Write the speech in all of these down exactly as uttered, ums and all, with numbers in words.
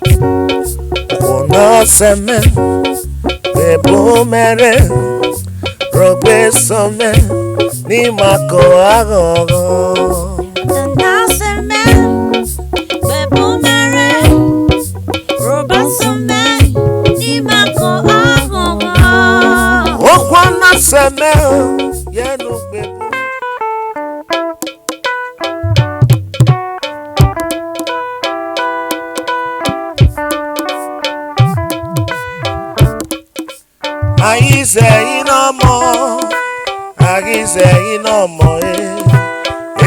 Okhuo na sẹ mẹ, vbe bun mẹ rre, rhọgbe sọ mẹ, ne ima ko aghọghọ. Okhuo na sẹ mẹ, vbe bun mẹ rre, rhọgbe sọ mẹ, ne ima ko aghọghọ. Okhuo na sẹ mẹ, ye ne ugbe bun. Aizẹ inọmọ, aizẹ inọmọ e.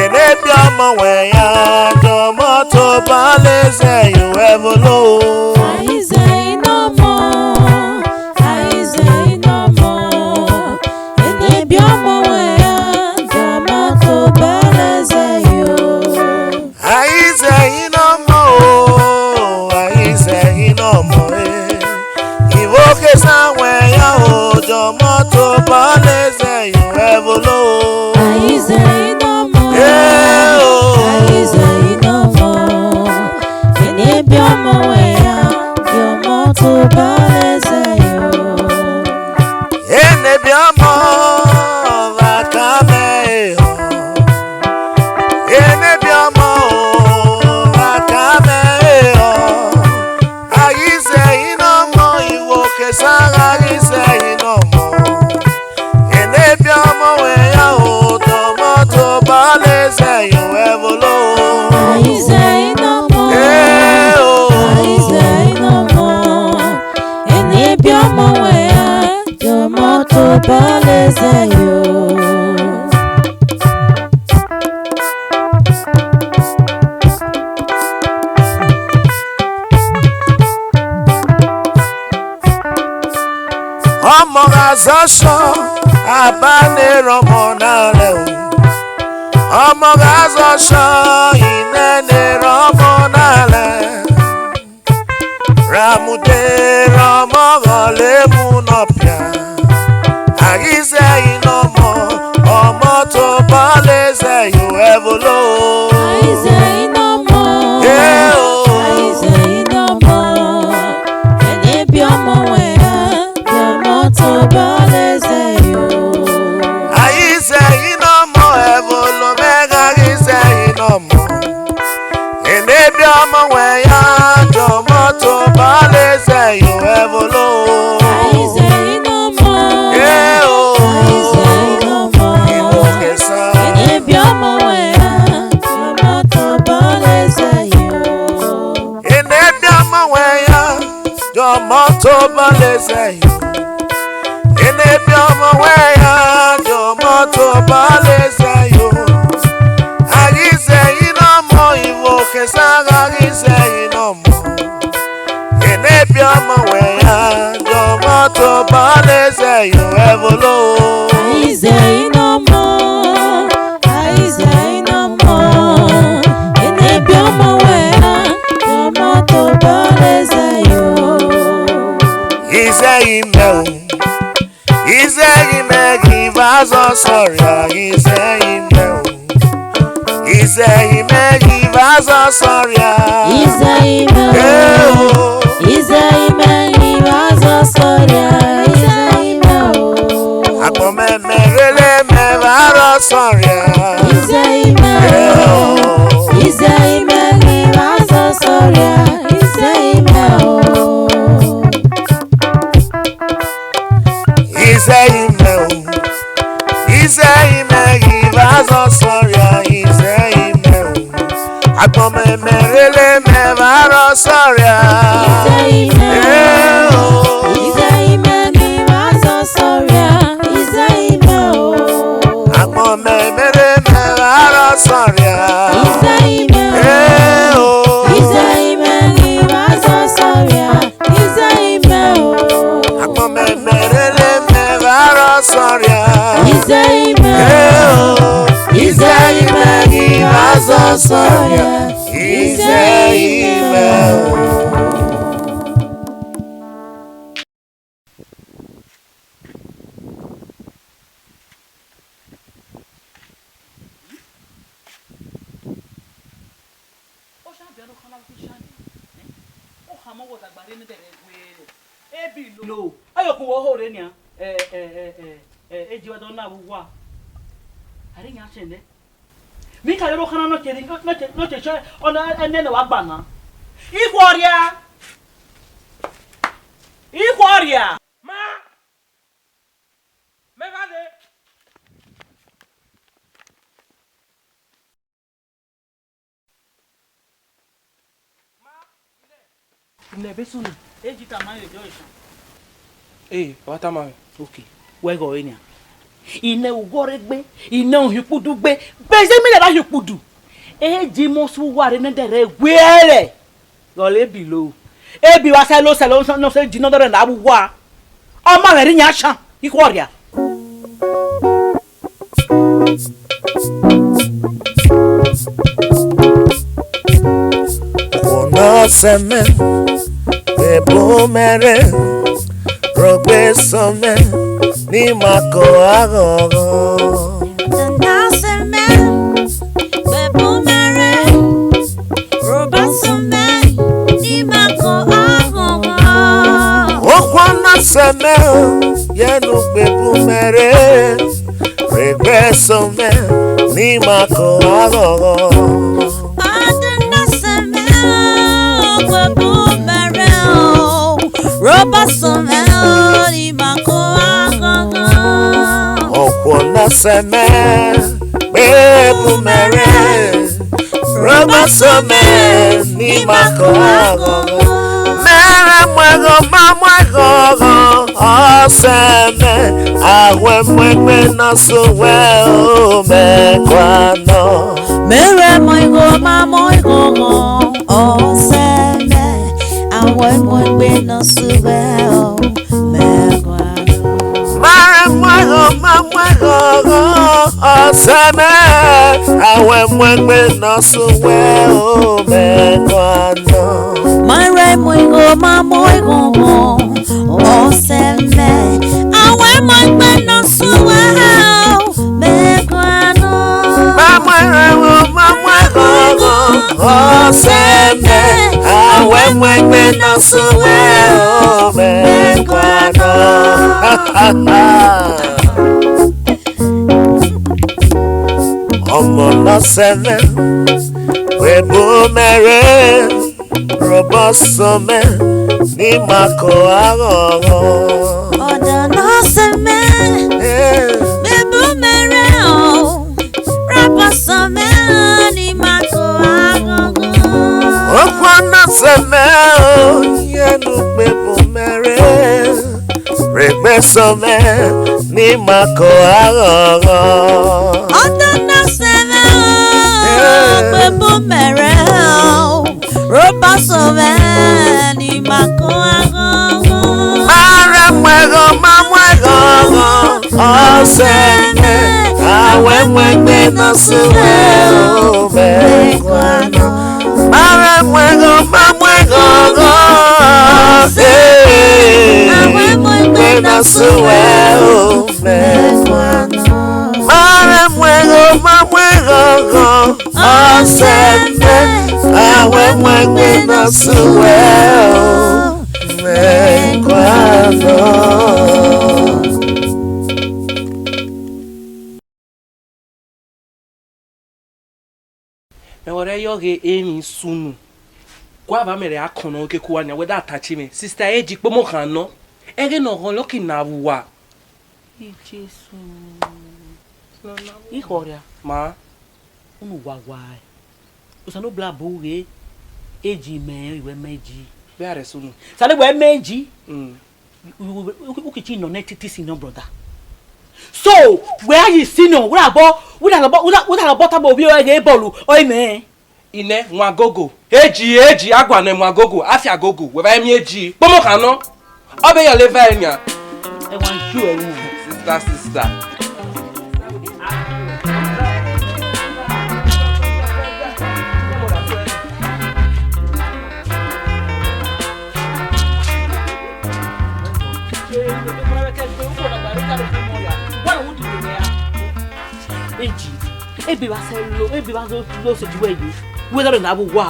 Enebiọmọ wẹ ya, dọmọ tobọ lezẹ yo ẹvolo. Aizẹ inọmọ, aizẹ inọmọ. Enebiọmọ wẹ ya, dọmọ tobọ lezẹ yo. Aizẹ inọmọ o, aizẹ inọmọ e. Iwo ke sa wẹ ya o, dọmọ tobọ lezẹ yo ẹvolo. Aizẹ inọmọ, e o. Aizẹ inọmọ. Enebiọmọ wẹ ya, dọmọ tobọ lezẹ yo. Enebiọmọ, vbe akamẹ ehọ. Enebiọmọ o, vbe akamẹ ehọ. Aizẹ inọmọ, iwo ke sa gha aizẹ inọmọ. Enebiọmọ wẹ ya o, dọmọ tobọ lezẹ yo ẹvolo. Aizẹ inọmọ, e o. Aizẹ inọmọ. Enebiọmọ wẹ ya, dọmọ tobọ lezẹ yo. Ọmọ gha zọ ọshọ, aba ne rọmọ na lẹ o. Ọmọ gha zọ ọshọ, inẹ ne rọmọ na lẹ. Ramude rọmọ ghọle mu nọ pia. Aizẹ inọmọ, ọmọ tobọ lezẹ yo ẹvolo. Aizẹ inọmọ, e o. Aizẹ inọmọ. Enebiọmọ wẹ ya, dọmọ tobọ lezẹ yo. Aizẹ inọmọ, ẹvolo mẹ gha aizẹ inọmọ. Enebiọmọ wẹ ya, dọmọ tobọ lezẹ yo ẹvolo. Aizẹ inọmọ, e o. Aizẹ inọmọ. Iwo ke sa. Enebiọmọ wẹ ya, dọmọ tobọ lezẹ yo. Enebiọmọ wẹ ya, dọmọ tobọ lezẹ yo. Enebiọmọ wẹ ya, dọmọ tobọ lezẹ yo. Aizẹ inọmọ, iwo ke sa gha aizẹ inọmọ. Enebiọmọ wẹ ya, dọmọ tobọ lezẹ yo ẹvolo. Aizẹ inọmọ, aizẹ inọmọ. Enebiọmọ wẹ ya, dọmọ tobọ lezẹ yo. Izẹ imẹ o. Izẹ imẹ ghi vbe azọ sọria, izẹ imẹ o. Izẹ imẹ ghi vbe azọ sọria. Izẹ imẹ o. E o. Izẹ imẹ ghi vbe azọ sọria, izẹ imẹ o. Agbọn mẹ mẹ rele mẹ vbe arọ sọria. Izẹ imẹ o. Izẹ imẹ ghi vbe azọ sọria, izẹ imẹ o. Izẹ imẹ o. Izẹ imẹ ghi vbe azọ sọria, izẹ imẹ o. Agbọn mẹ mẹ rele mẹ vbe arọ sọria. Izẹ imẹ o. E o. Izẹ imẹ ghi vbe azọ sọria, izẹ imẹ o. Agbọn mẹ mẹ rele mẹ vbe arọ sọria. Izẹ imẹ o. E o. Izẹ imẹ ghi vbe azọ sọria, izẹ imẹ o. Agbọn mẹ mẹ rele mẹ vbe arọ sọria. Izẹ imẹ o. E o. Izẹ imẹ ghi vbe azọ sọria. Izẹ imẹ o. Ohamọ wọ dagba rre ne dẹrẹ wẹẹ, Ebi lo. Lo. Ayọkun wọ hore nia. Eh, eh, eh, eh, eh, Eji wa dọ na vbe uwa. Are yan sẹ nẹ. Mika yoro khana nọ che, nọ che, nọ che, che, ọna ẹnẹ ne wa gba na. Ikhuo ria. Ikhuo ria. Ma. Mẹ va de. Nẹ be sunu. Eji tama ye jọ isan. Ee, wa tama mwẹ. Okay. Wẹ gọ enia. Inẹ ughọregbe, inẹ uhiukpudugbe, bẹzẹ mẹ lẹ ra hiukpudu. Eji must uwa rre ne dẹrẹ wẹẹ rẹ. Ghọle Ebi lo. Ebi wa sẹ lo sẹ lo nọ sẹ ji nọ dọrẹ na vbe uwa. Ọ ma mwẹ rri yan shan, ikhuo ria. Ọna sẹ mẹ, vbe bu mẹ rre, rhọgbe sọ mẹ, ne ima ko aghọghọ. Ọna sẹ mẹ, vbe bu mẹ rre, rhọgbe sọ mẹ, ne ima ko aghọghọ. Okhuo na sẹ mẹ o, ye ne u gbe bu mẹ rre, rhọgbe sọ mẹ, ne ima ko aghọghọ. Ọdọ na sẹ mẹ o, gbe bu mẹ rre o, rhọgbe sọ mẹ o, ne ima ko aghọghọ. Okhuo na sẹ mẹ, gbe bu mẹ rre, rhọgbe sọ mẹ, ne ima ko aghọghọ. Mẹ rẹ mu ẹghọ, ma mu ẹghọ ghọ, ọsẹ mẹ, a wẹ mu egbe ne ọ sẹ uwẹ o, mẹ guan nọ. Mẹ rẹ mu ẹghọ, ma mu ẹghọ ghọ, ọsẹ mẹ, a wẹ mu egbe ne ọ sẹ uwẹ o, mẹ guan nọ. Ma rẹ mu ẹghọ, ma mu ẹghọ ghọ, ọsẹ mẹ, a wẹ mu egbe ne ọ sẹ uwẹ o, mẹ guan nọ. Ma rẹ mu ẹghọ, ma mu ẹghọ ghọ, ọsẹ mẹ, a wẹ mu egbe ne ọ sẹ uwẹ o, mẹ guan nọ. Ma mu ẹghọ, ma mu ẹghọ ghọ, ọsẹ mẹ, a wẹ mu egbe ne ọ sẹ uwẹ o, mẹ guan nọ. Ọmọ na sẹ mẹ, vbe bu mẹ rre, rhọgbe sọ mẹ, ne ima ko aghọghọ. Ọdọ na sẹ mẹ, vbe bu mẹ rre o, rhọgbe sọ mẹ, ne ima ko aghọghọ. Okhuo na sẹ mẹ o, ye ne u gbe bu mẹ rre, rhọgbe sọ mẹ, ne ima ko aghọghọ. Ọdọ na sẹ mẹ o, gbe bu mẹ rre o, rhọgbe sọ mẹ, ne ima ko aghọghọ. Ma rẹ mu ẹghọ, ma mu ẹghọ ghọ, ọsẹ mẹ, a wẹ mu egbe ne ọ sẹ uwẹ o, mẹ guan nọ. Ma rẹ mu ẹghọ, ma mu ẹghọ ghọ, ee, a wẹ mu egbe ne ọ sẹ uwẹ o, mẹ guan nọ. Ma rẹ mu ẹghọ, ma mu ẹghọ ghọ, ọsẹ mẹ, a wẹ mu egbe ne ọ sẹ uwẹ o, mẹ guan nọ. Mẹ wẹ rẹ yọ ghe emwi sunu. Gua vbe amẹ rẹ a kọn nọ ke kuwa nia, wẹ da ta chi mwẹ. Sister Eji kpomo khan nọ. Ẹghe ne ọ ghọnlẹ ọki na vbe uwa. Jesu. Ikhuo ria. Ma. Unu wa wa. Osanobua bu ghe. Eji mẹ, iwẹ mẹ ji. Vbe a rẹ sunu. Sani wẹ mẹ ji. Mm. Uki chi nọ nẹ titi senior brother. So, wẹ a yi senior, wẹ a bọ, wẹ a lọ bọ, wẹ a lọ bọ tama ovbi ẹghẹ bọọlu, ọ i mẹ. Inẹ, wan gogo. Eji, Eji, a gualọ wan gogo, a fia gogo, wẹ vbe miẹn Eji. Kpomo khan nọ. Ọ be yọ le va ẹre nian. Ẹ wan ju ẹre wan. Sister, sister. Eji, ebe vba sẹ lo, ebe vba lo, lo sẹ juwẹ ye. Wẹ dọrọ na vbe uwa.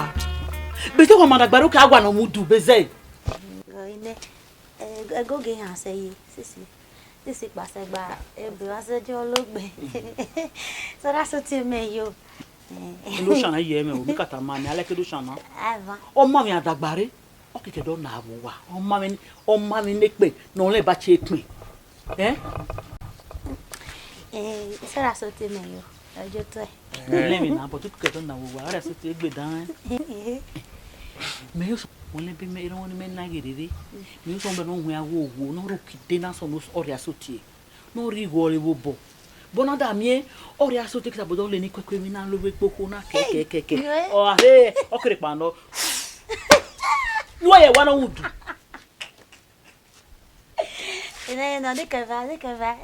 Bete wa ma dagba ro ke a wa nọ mudu be zẹ. Ine, e, e goge han sẹ ye, sisi. Sisi kpasẹ gba, e be wa sẹ je ologbe. So that's what you mean, yo. Eno shana ye mẹ o, mi ka ta ma mẹ, alẹ ke do shana. Ava. Ọ ma mẹ a dagba re, ọ keke dọ na vbe uwa. Ọ ma mẹ, ọ ma mẹ nekpe, nọ lẹ ba che kpin. Eh? Eh, so that's what you mean, yo. Ọjọ́ tó ẹ̀. Ẹ lẹ́mìí náà, but ó kẹ̀tọ́ náà wò wá, ọ̀rẹ́ sọ ti gbé dán. Mẹ yóò sọ, wọn lé bí mẹ, wọn ní mẹ náà yé rere. Mẹ yóò sọ, wọn bẹ náà wọn awo wo, náà rò kí dé náà sọ, náà ọ̀rẹ́ sọ tiẹ̀. Náà rí ìwọ rẹ wo bọ̀. Bọ́nà dà mí ẹ́, ọ̀rẹ́ sọ tiẹ̀ kí sàbọ̀dọ̀ lè ní kwẹ́kwẹ́ mi náà ló wé kpókó náà kẹ̀kẹ́kẹ̀kẹ́. Ọ̀ àhẹ́, ọ̀kẹ́rẹ́ pa náà. Ló yẹ wá náà wù dùn. Ina, ina, dikeva, dikeva.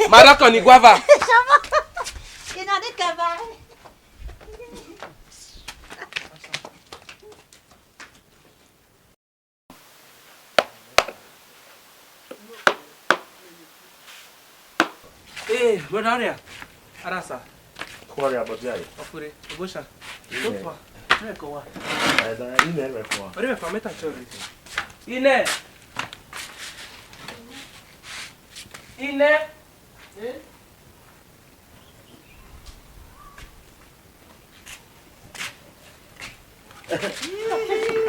Maroko ni guava. Shama. Ina, dikeva. Eh, brother, Aria. Arasa. Kọrẹ abọdia yìí. Ọfure, Ogosha. Ine. Tó fà. Ẹ kọ wa. Ẹ da, ine rẹ kọ wa. Ọdẹ mẹfà mẹta tí o rí. Ine. Ine.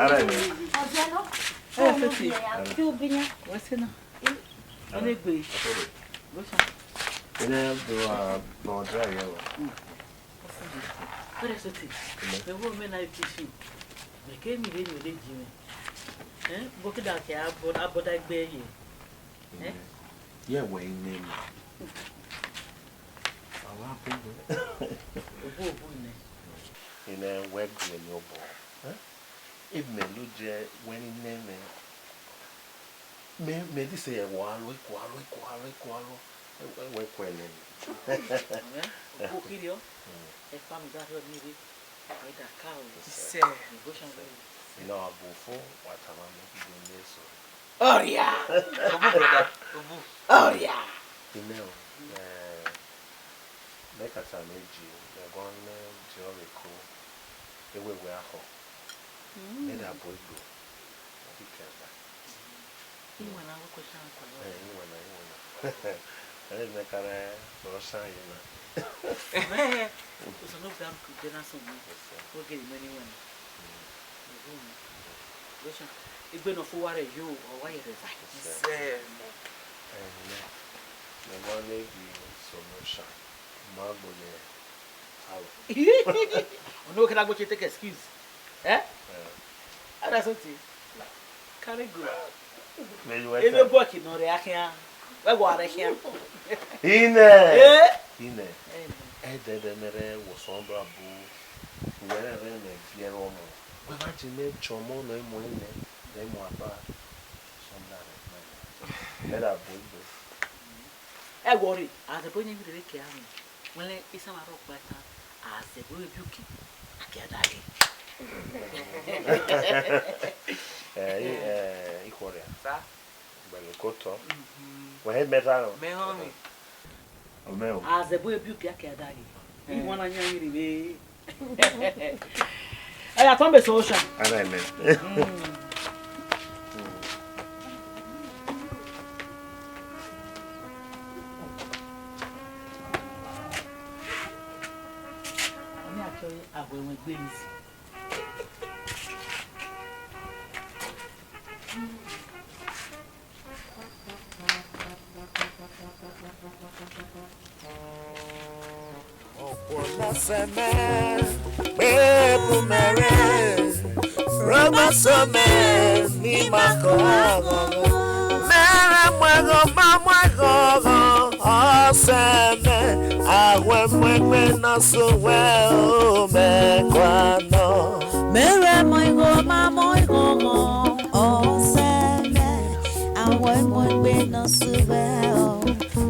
Ara ine. Ọjọ́ náà. Ẹ fẹ́ ti. Kí o bí yẹn. Wọ́n ṣe náà. Ọlẹgbe. Ine do a bọdia yìí wa. Ọdẹ sọ ti. Ime. Ẹ wo mẹ náà ibi fi. Mẹ kẹ́ mi rẹ mi ò lè jí mi. Ẹ bọ́ kí dàkẹ́ abọ́dá gbẹ yẹ. Ẹ? Ye wẹ ine mi. Awa bẹbẹ. Obu obu ine. Ine wẹ gbẹ ni obọ. Ẹ? Ime ló jẹ wẹ ni ine mi. Mẹ, mẹ di se ẹwọ alo, ẹkọ alo, ẹkọ alo, ẹkọ alo. Ẹwọ ẹkọ ẹnẹ mi. Ẹ? Obu kiri ọ. Ẹ pa mi gba rọ ni re. Ẹ da ka o. Sẹ. Ẹ bó ṣe ń wọ. Ina abo fún wàtàmá mi kí ló ní èso. Ọrịa. Obu, brother. Obu. Ọrịa. Ine o, eh, mẹ ka ta mẹ ji, mẹ guan mẹ ji ọrịa ko, ewe we ahọ. Mm. Mẹ da bo egbe, ọ bi kẹ ba. Iwena we question ko. Eh, iwena, iwena. Eh, mẹ ka rẹ, bro, sa ye na. Mẹ, o sọ no bia ku de na so mi. Yes, sir. O ge mẹ ni wena. Mm. Igbe nọ fo wa rẹ yo, ọ wa ye rẹ va. Sẹ mọ. Ẹhẹn. Mẹ wa ne bi solution. Ma gbo ye. Alo. Ono ke na gbo che take excuse. Eh? Eh. Ada so ti. Carry go. Ebe bọki nọ rẹ akhian. Wẹ gua rẹ khian. Ine. Eh? Ine. Ede de mere wo so ndo abu. Wẹ rẹ rẹ mẹ viẹ rẹ ọmọ. Wẹ ma ji mẹ chọ ọmọ nọ emu ine. Rẹ emu aba. So nda rẹ mẹ. Eda bu igbe. Ẹ wọrẹ, azẹbo yẹn mi rere kẹ ami. Wẹlẹ, isan ma rhọ kpa ta, azẹbo ebiuki, a kia da ghe. Eh, i, eh, ikhọrẹ a. Sa? Gbẹlẹ kotọ. Mhm. Wẹ he mẹ ta nọ? Mẹ họn mi. Ọmẹ o. Azẹbo ebiuki, a kia da ghe. Eh. Iwan na yan iri vbe. Ẹ ya tọn be so osa. Ara ẹmẹ. Mm. Ọni a tọ ye, a wẹ ẹwẹn gbe mi si. Ọkpọlọ sẹ mẹ, gbe bu mẹ re, rọgbọ so mẹ, ni ma kọ aghọghọ. Mẹ rẹ mu ẹghọ, ma mu ẹghọ ghọ, ọsẹ mẹ, awẹ mu ẹgbe nọ so wẹ o, mẹ kua nọ. Mẹ rẹ mu ẹghọ, ma mu ẹghọ ghọ, ọsẹ mẹ, awẹ mu ẹgbe nọ so wẹ o,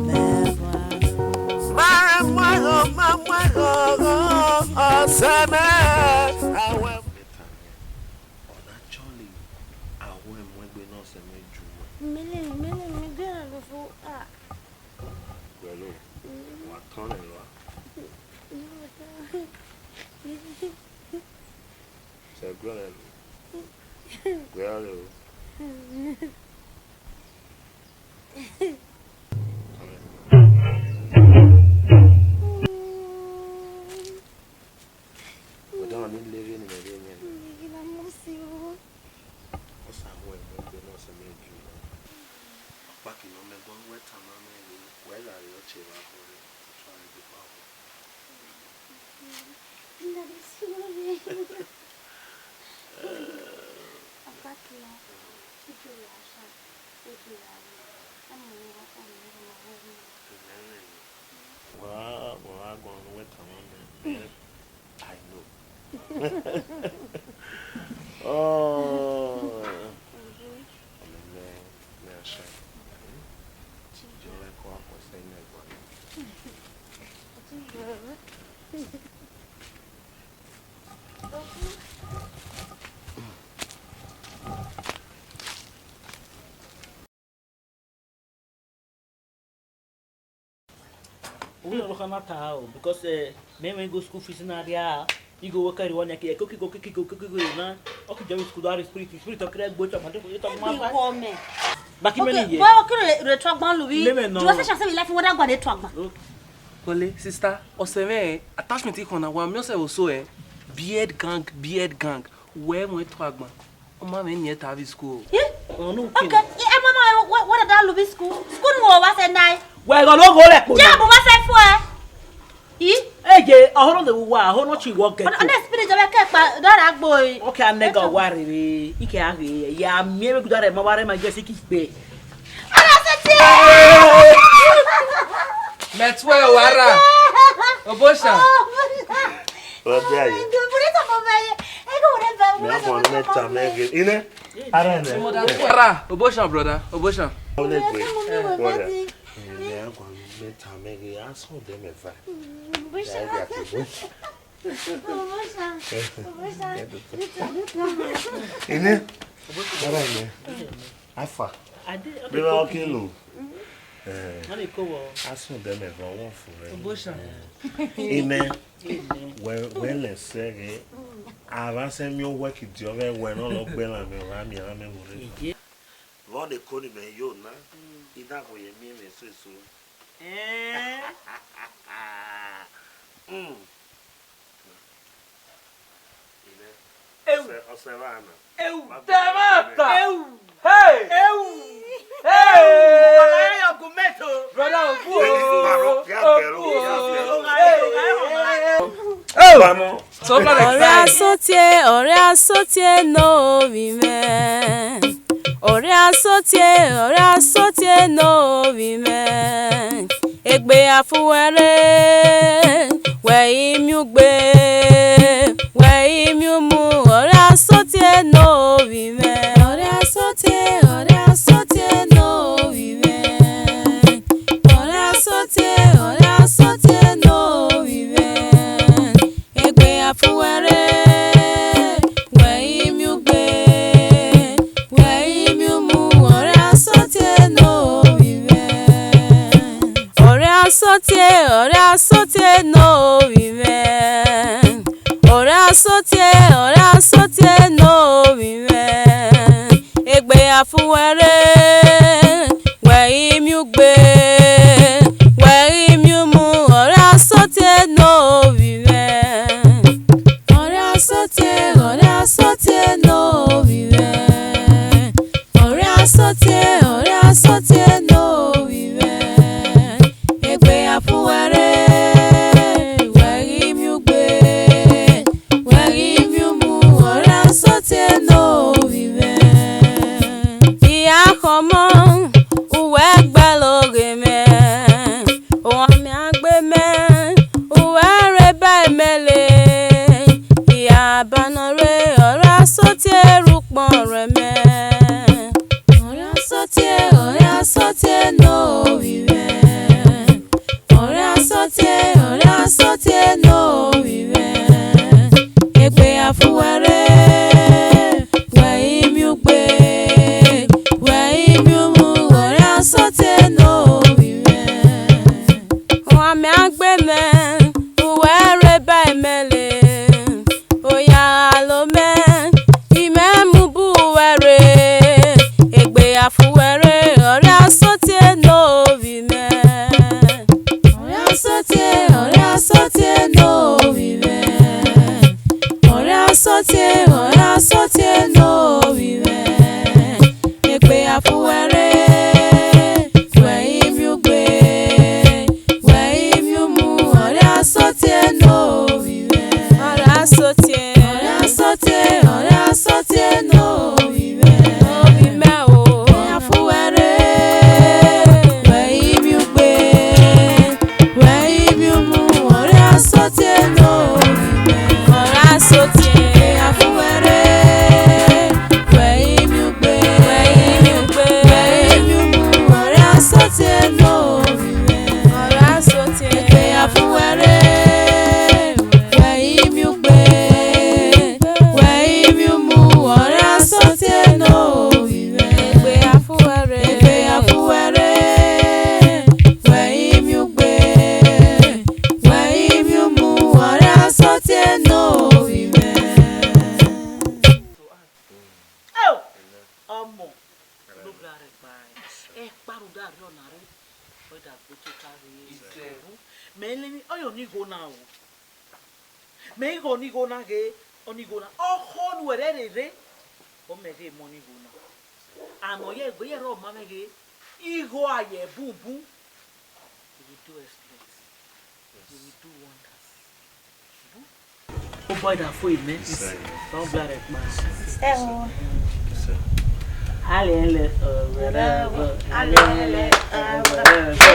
mẹ kua nọ. Mẹ rẹ mu ẹghọ, ma mu ẹghọ ghọ, ọsẹ mẹ, awẹ. Ọna chọle, awẹ mu ẹgbe nọ sẹ mẹ ju wẹ. Mele, mele, mi gbẹrẹ lo fo, ah. Wẹlo, wa tọn nẹ lua. Sẹ Where are you? Wẹ da ni lele ni mẹ vbe emiẹn. Ọ sa hu ẹmwẹ egbe ne ọ sẹ mẹ biẹ. Ọkpa kene ọ mẹ guan, wẹ tama mẹ ghe, wẹ gha re ọchẹ vbe akhọ re, ọ try gbe kpa ho. Wa, wa gha guan ne uwẹ tama mẹ, mẹ, I know. Oh. Ọmọ mẹ, mẹ a shy. Jọ ẹko akọ sẹ mẹ guan. Uwẹ ọkhan na ta o, because, eh, mẹ mwẹ igho school fees na rria, igho wẹ kẹrẹ wan ya ke, kigo, kigo, kigo, kigo, kigo na, ọ ki jọ vbe school do a rre spirit, spirit ọ kẹrẹ gbe otọ ma de, otọ ma fa. Igho mẹ. Baki mẹ ni ye. Wẹ ọ kẹrẹ rre tuagban luvbi. Mẹ mẹ nọ. Ju wẹ sẹ chance vbe life wẹ da guan rre tuagban. Kole, sister, ọsẹ mwẹ, attachment ikhọn na wa miẹn ọsẹ vbe oso ẹ. Beard gang, beard gang. Wẹ mwẹ tuagban. Ọ ma mwẹ eni ẹta vbe school. Eh? Ọnu Okay. Kini. Eh, eh, mama, wẹ, wẹ, wẹ da luvbi school. School nu wẹ wa sẹ nae. Wẹ gha logho rẹ kpo. Ja bu ma sẹ fo ẹ. I? Eje, ọhọrọ de wa, ọhọrọ chi wọ gẹ. Ọna spirit jẹ kẹ kpa, dọra gbo e. Okay, anẹga wa rere, ike a ghe, ya miẹn vbe guda rẹ ma wa rẹ ma jẹ si ki gbe. Ara se ti. Mẹ tuẹ o, ara. Obosha. Ọdẹ ayé. Mẹ a guan mẹ ta mẹ ghe. Ine? Ara ene. Ara, Obosha, brother. Obosha. Ole gbe. Brother. Mẹ a guan mẹ ta mẹ ghe. A sọ de mẹ va. Obosha. Obosha. Obosha. Ine? Ara ene. Afa. Ade, ade beba ko oke lo. Eh. Mani ko wo. Asun de me vo won fu re. Obosha. Eh. Ine. Ine. Wẹ, wẹ lẹ sẹ ghe, a vba sẹ miẹn owẹ ki diọ vbe ẹwẹ ne ọ lọ gbe elan mẹ, ọ vba miẹn elan mẹ vbe orre. Eje. Vbe ọnii ko ni mẹ yo na, mm, I na vbe ye miẹn mwẹ eso eso. Eh. Mm. Ine. Eu. Ọsẹ, ọsẹ vbe ana. Eu. Tẹmata. Eu. Hey! Eu! Hey! Ọmọ yẹn yọ gun mẹto. Brother, ogun o. Ogun o. Hey! Hey! Hey! Ọrẹ asotie, ọrẹ asotie no vimẹ. Ọrẹ asotie, ọrẹ asotie no vimẹ. Egbe afuẹre, wẹ imiugbe, wẹ imiumu, ọrẹ asotie no vimẹ. Ọrẹ asotie, ọrẹ asotie no vimẹ. Ọrẹ asotie, ọrẹ asotie no vimẹ. Egbe afuẹre, wẹ imiugbe, wẹ imiumu, ọrẹ asotie no vimẹ. Ọrẹ asotie, ọrẹ asotie no vimẹ. Ọrẹ asotie, ọrẹ asotie no vimẹ. Egbe afuẹre, wẹ imiugbe, wẹ imiumu, ọrẹ asotie no vimẹ. Ọrẹ asotie, ọrẹ asotie no vimẹ. Ọrẹ asotie, ọrẹ asotie no vimẹ. Egbe afuẹre, wẹ imiugbe, wẹ imiumu, ọrẹ asotie no vimẹ. Iya khọmọ, uwẹ gbe loghe mẹ, ohan mẹ a gbe mẹ, uwẹ rre ba mẹ le. Iya banọ rre, ọrẹ asotie ru ukpọn ruẹ mẹ. Ọrẹ asotie, ọrẹ asotie no vimẹ. Ọrẹ asotie, ọrẹ asotie no vimẹ. Egbe afuẹre, wẹ imiugbe, wẹ imiumu, ọrẹ asotie no vimẹ. Ohan mẹ a gbe mẹ, uwẹ rre ba mẹ le. Oya lo mẹ, Mẹ igho ni igho na ghe, ọ ni igho na. Ọkhọ nu ẹrẹ rere, ọ mẹ ghe mọ ni igho na. Amọ ye egbe ye rọ ma mẹ ghe, igho a ye bunbun. He will do exploits. He will do wonders. Obọ da fo ime. Yes, sir. Don't be a pa. Ẹ o. Yes, sir. Alele, ọgọrọgọ, alele, ọgọrọgọ,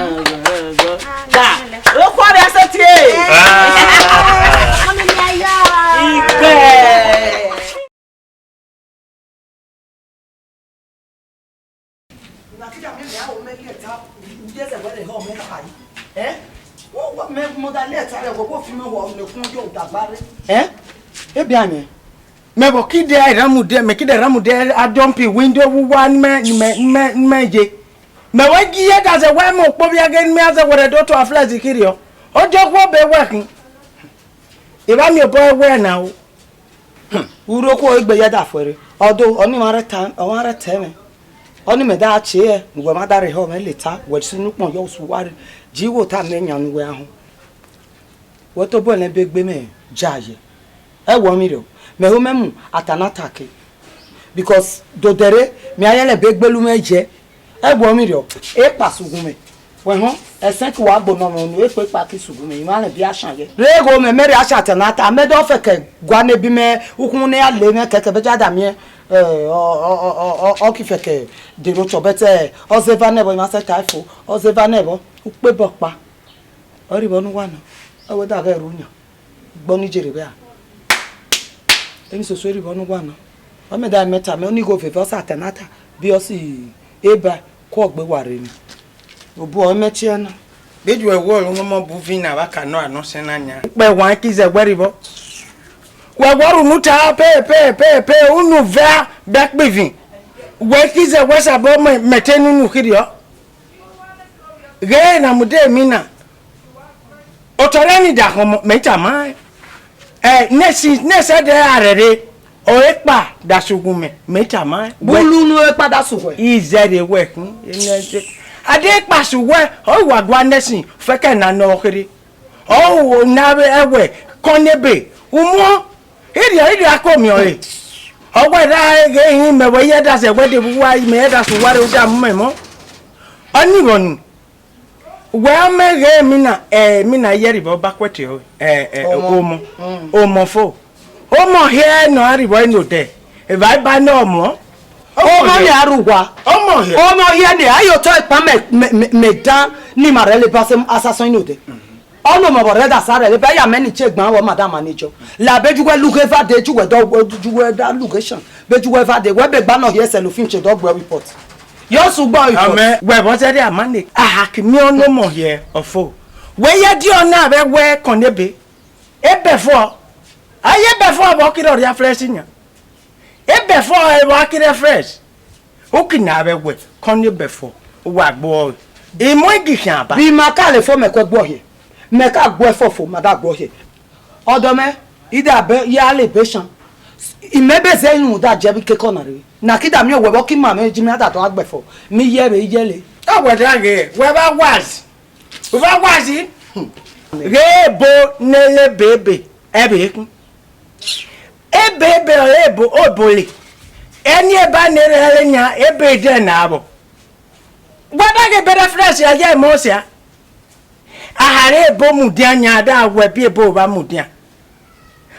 ọgọrọgọ. Da, o kọ rẹ ẹsẹ tie. Ah. Ọmọ mi ayọ. Igbe. Na kida mẹ, mẹ a ho mẹ leta, u ye zẹ wẹ rehọ mẹ kha yi. Eh? Wo, wo, mẹ mother leta rẹ, wo, wo fi mẹ ho nẹkun yo dagba rre. Eh? Ebianẹ. Mẹ vbe kide a ramude, mẹ kide ramude a jump window wu wa ni mẹ, ni mẹ, ni mẹ, ni mẹ ye. Mẹ wẹ gi ye da zẹ wẹ mẹ okpo via ghe ni mẹ a zẹ wẹ rẹ do to a flex kiri ọ. Ọ jọ khuo be wẹ khin. Evba miẹn obọ ẹwẹ na o. Urhoko egbe ya da fuẹre. Ọdo, ọni mwa rẹ ta, ọmwa rẹ ta ẹmwẹ. Ọni mẹ da tie ẹ, ne uwẹ ma da rehọ mwẹ leta, wẹ sunu ukpọn yọ usu wa rre. Ji wo ta mẹ yan ne uwẹ a họn. Wẹ tobọ ẹnẹ be gbe mẹ ja ye. Ẹ wọ mi rọ. Mẹ ho mẹ mu ata na ta ke. Because dodẹre, mẹ a yẹnẹ be gbelu mwẹ ye. Ẹ wọ mi rọ. Ekpa sugun mẹ. Wẹ họn, ẹsẹn ki wa gbo nọ mẹ unu, ekpa ekpa ki sugun mẹ, imẹ rẹn bi a shan ye. Re gho mẹ, mẹ rhie a sha ata na ta, mẹ dọ fẹkẹ gua ne bi mẹ, ukhun ne a le mwẹ kẹkẹ, bẹja da miẹn, ẹ, ọ, ọ, ọ, ọ, ọ ki fẹkẹ de ro chọ, but, ẹ, ọ zẹ eva nẹvbọ, ima sẹ ta fo, ọ zẹ eva nẹvbọ, ukpe bọ kpa. Ọ rhie vbọ ne uwa na, ọ wẹ da ghẹ ru yan. Gbọ ni jere vbe a. Emwi soso erhie vbọ ne uwa na. Ọ mẹ da mẹ ta mẹ, ọ ni gho veve, ọ sa ata na ta, bi ọ si eba, ku ọ gbe wa rre ni. Obu ọ mẹ tie na. Bheju ẹwọ ru ne ọmọ bu vina vbe aka nọ anọ sẹ na yan. Kpẹ wa ki zẹ wẹ rhie vbọ. Wẹ wọ ru nu ta pe, pe, pe, pe, unu vẹ a bẹ kpivin. Wẹ ki zẹ wẹ sabọ mẹ, mẹ te nunu khiriọ. Ghe na mude mi na. Otọ rẹ ni da khọmọ, mẹ tama. Ẹ, nẹsi, nẹsẹ dẹ a rẹre, ọ ekpa da sughu mẹ, mẹ tama. Bulu nu ekpa da sughu ẹ. Izẹre wẹ khin, enẹ de. A de ekpa sughu ẹ, ọ wa gua nẹsi, fẹkẹ na nọ khere. Ọ wo na vbe ẹwẹ, kọn nebe, umọ, Iriọ, iriọ ako miẹn ọre. Ọ wẹ ra ghe hin mẹ wẹ ye da zẹ wẹ de vbe uwa, mẹ ye da sẹ uwa rre, u da mu mẹ mọ. Ọni vbọ ni. Wẹ ọ mẹ ghe emina, eh, emina ye rhie vbọ ba kuẹte ọre. Eh, eh, Ọmọ. Ọmọ. Mm. Ọmọ fo. Ọmọ hia nọ a rhie vbọ eno dẹ. Evba eba nọ ọmọ. Ọmọ ni a ru wa. Ọmọ hia. Ọmọ hia ni a yo tọ ekpa mẹ, mẹ, mẹ, mẹ dan ni ma rẹ le ba sẹ asasọn ino dẹ. Ọnọmọ vbe ọ rre da sa rẹ le, bẹ ya mẹ ni che gban wẹ madam manager. La bẹ ju wẹ lughe va de, ju wẹ dọ, ju wẹ da lughe shan. Bẹ ju wẹ va de, wẹ bẹ gba nọ hiẹ sẹ lo fin che dọ gbe report. Yọ su gbọ report. Amẹ, wẹ vbọ zẹ rhia mane. Aha, ki miẹn ọnọmọ hiẹ ọfo. Wẹ ye di ọna vbe wẹ kọn nebe. Ebe fo. Aye ebe fo vbọ kiri ọ rhia fresh yan. Ebe fo ẹvbo a kire fresh. Uki na vbe wẹ, kọn ni ebe fo, uwa gbo ọre. Imọ igi khian ba. Bi ma ka le fo mẹ kue gbo ọhiẹ. Mẹ ka gbe fo fo, ma da gbo ọhiẹ. Ọdọ mẹ, ida be, ya le be shan. Imẹ be zẹ inu da je bi kekọ na re. Na ki da miẹn wẹ vbọ ki ma mẹ ji mẹ a da tọ a gbe fo. Mi ye vbe iye le. Awẹ da ghe, wẹ vba wise. U vba wise. Ghe ebo nele bebe, ebe ekun. Ebe, ebe, ebo, obo le. Ẹni eba ne rre ẹre yan, ebe de na vbọ. Wa da ghe ebe reference ya ye mo sia. Ahare ebo mudia yan da wẹ bi ebo vba mudia.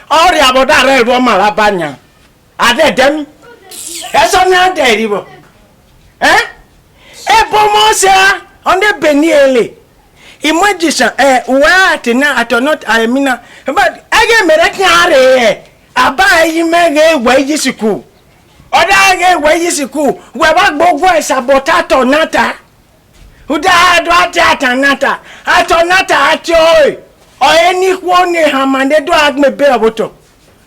Ọ rhie vbọ da rre vbọ ma vba ba yan. A dẹ dẹ mi. Ẹsọ ni a dẹ rhie vbọ. Eh? Ebo mo sia, ọ ne ebe ni ele. Imọ eji shan, eh, uwa ate na, ate ọ nọ, a emina. But, ẹghe mẹ rẹ khian rre, eh, aba yi mẹ ghe wẹ yi sikul. Ọ da ghe wẹ yi sikul, wẹ vba gbe oguẹ sabọ ta atọ na ta. U da do ate ata na ta, atọ na ta ate ọre. Ọ ẹre ni khuo ne hama ne do a gbẹn ebe ọvbotọ.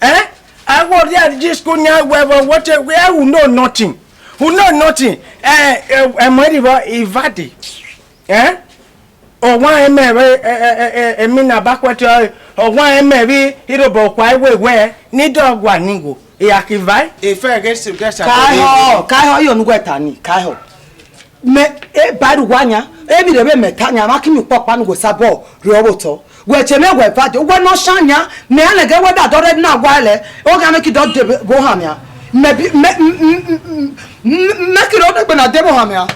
Eh? A wo rhie yi sikul yan wẹ vbọ, what, where you know nothing. You know nothing. Eh, eh, eh, mọ rhie vbọ, ivade. Eh? Ọwan ẹmẹ vbe, eh, eh, eh, eh, emina ba kuẹte ọre. Ọwan ẹmẹ vbe irobọ okua iwe wẹ, ni dọ gua ni wo. Iya ki vae. Ife ghe si ghe sa. Kaihọ, kaihọ, iyo nu wẹ ta ni, kaihọ. Mẹ, e ba ru wa yan, emwi rẹ vbe mẹ ta yan, mwa ki mi ukpọkpa nu wẹ sabọ rre ọvbotọ. Wẹ che mẹ wẹ vade, wẹ nọ shan yan, mẹ a nẹgẹ wẹ da dọrẹ na wa lẹ, ọ gha mẹ ki dọ de vbe ohan mẹ a. Mẹ bi, mẹ, m-, m-, m-, m-, m-, mẹ ki rọ degbe na de vbe ohan mẹ a.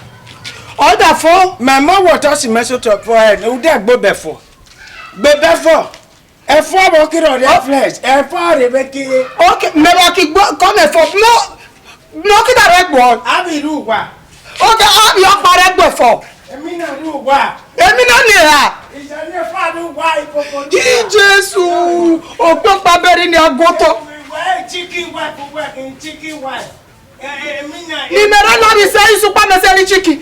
Ọ da fo. Mẹ mọ wọ tọ si mẹ so tọ fo ẹ, u de gbe bẹ fo. Gbe bẹ fo. Ẹfọ vbọ ki rọ rẹ flesh, ẹfọ rẹ vbe ke. Okay, mẹ wa ki gbo, kọ mẹ fo. No, no ki da rẹ gbo. A bi ru wa. Okay, a bi ọkpa rẹ gbo fo. Emi na ru wa. Emi na ni ra. Ija ni fa ru wa ikoko ni. Jesu, okpokpa beri ni agoto. Wa chicken wa, wa chicken wa. Eh, eh, emi na. Ni mẹ ra na bi sẹ isukpa mẹ sẹ ni chicken.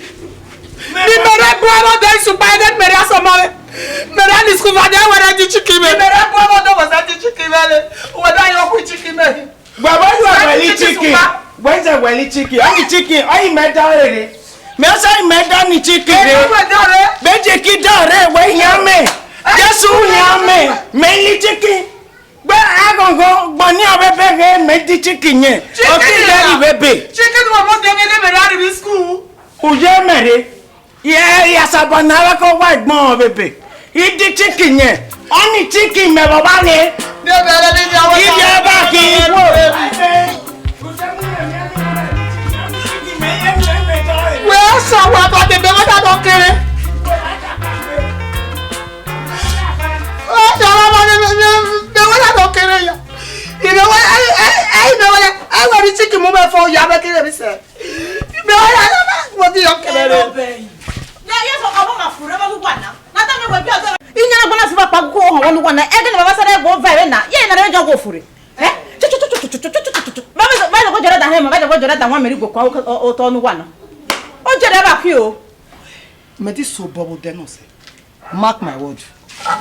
Ni mẹ ra bu aro de isukpa ẹgẹ ni mẹ ra sọ ma mẹ. Mẹ ra ni school va de wẹ ra di chicken mẹ. Ni mẹ ra bu aro de wẹ sẹ di chicken mẹ le. Wẹ da yo ku chicken mẹ. Wẹ wẹ yu wẹ li chicken. Wẹ zẹ wẹ li chicken. Ọ ni chicken, ọ yi mẹ da re re. Mẹ sa yi mẹ da ni chicken re. Be je ki da re, wẹ yan mẹ. Jesu yan mẹ. Mẹ li chicken. Gbe aghọnghọn, gbọni ọvbe ebe ghe mẹ di chicken yẹn. Chicken ọ ki ya. Yẹri vbe ebe. Chicken wa mọ de mẹ ne mẹ ra rhie school. Uye mẹ re. Ye, ya sabọ na vbe ko wa gbọn vbe ebe. I di chicken yẹn. Ọ ni chicken mẹ vbe ọba ghe. Iye ba ki wo. Wẹ sa wa ba de mẹ wa da dọ kere. Ọ da wa ba de mẹ wa da dọ kere ya. Ime wa, ai, ai, ai, ime wa, ai, wa ri chicken mu mẹ fo ya mẹ kere mi sẹ. Ime wa ya, wa di yo kere re. Na ye fo ka mo ma fure ba lu wa na. Na ta me we bi o. Inya na gbona fi ba pa ko ho lu wa na. E de na baba sare go va re na. Ye na re jo go fure. Eh? Ba me, ba me go jere da he mo, ba me go jere da wa me ri go kwa o, o, o to nu wa na. O jere ba ki o. Mẹ ti so bọbọ de nọ sẹ. Mark my word.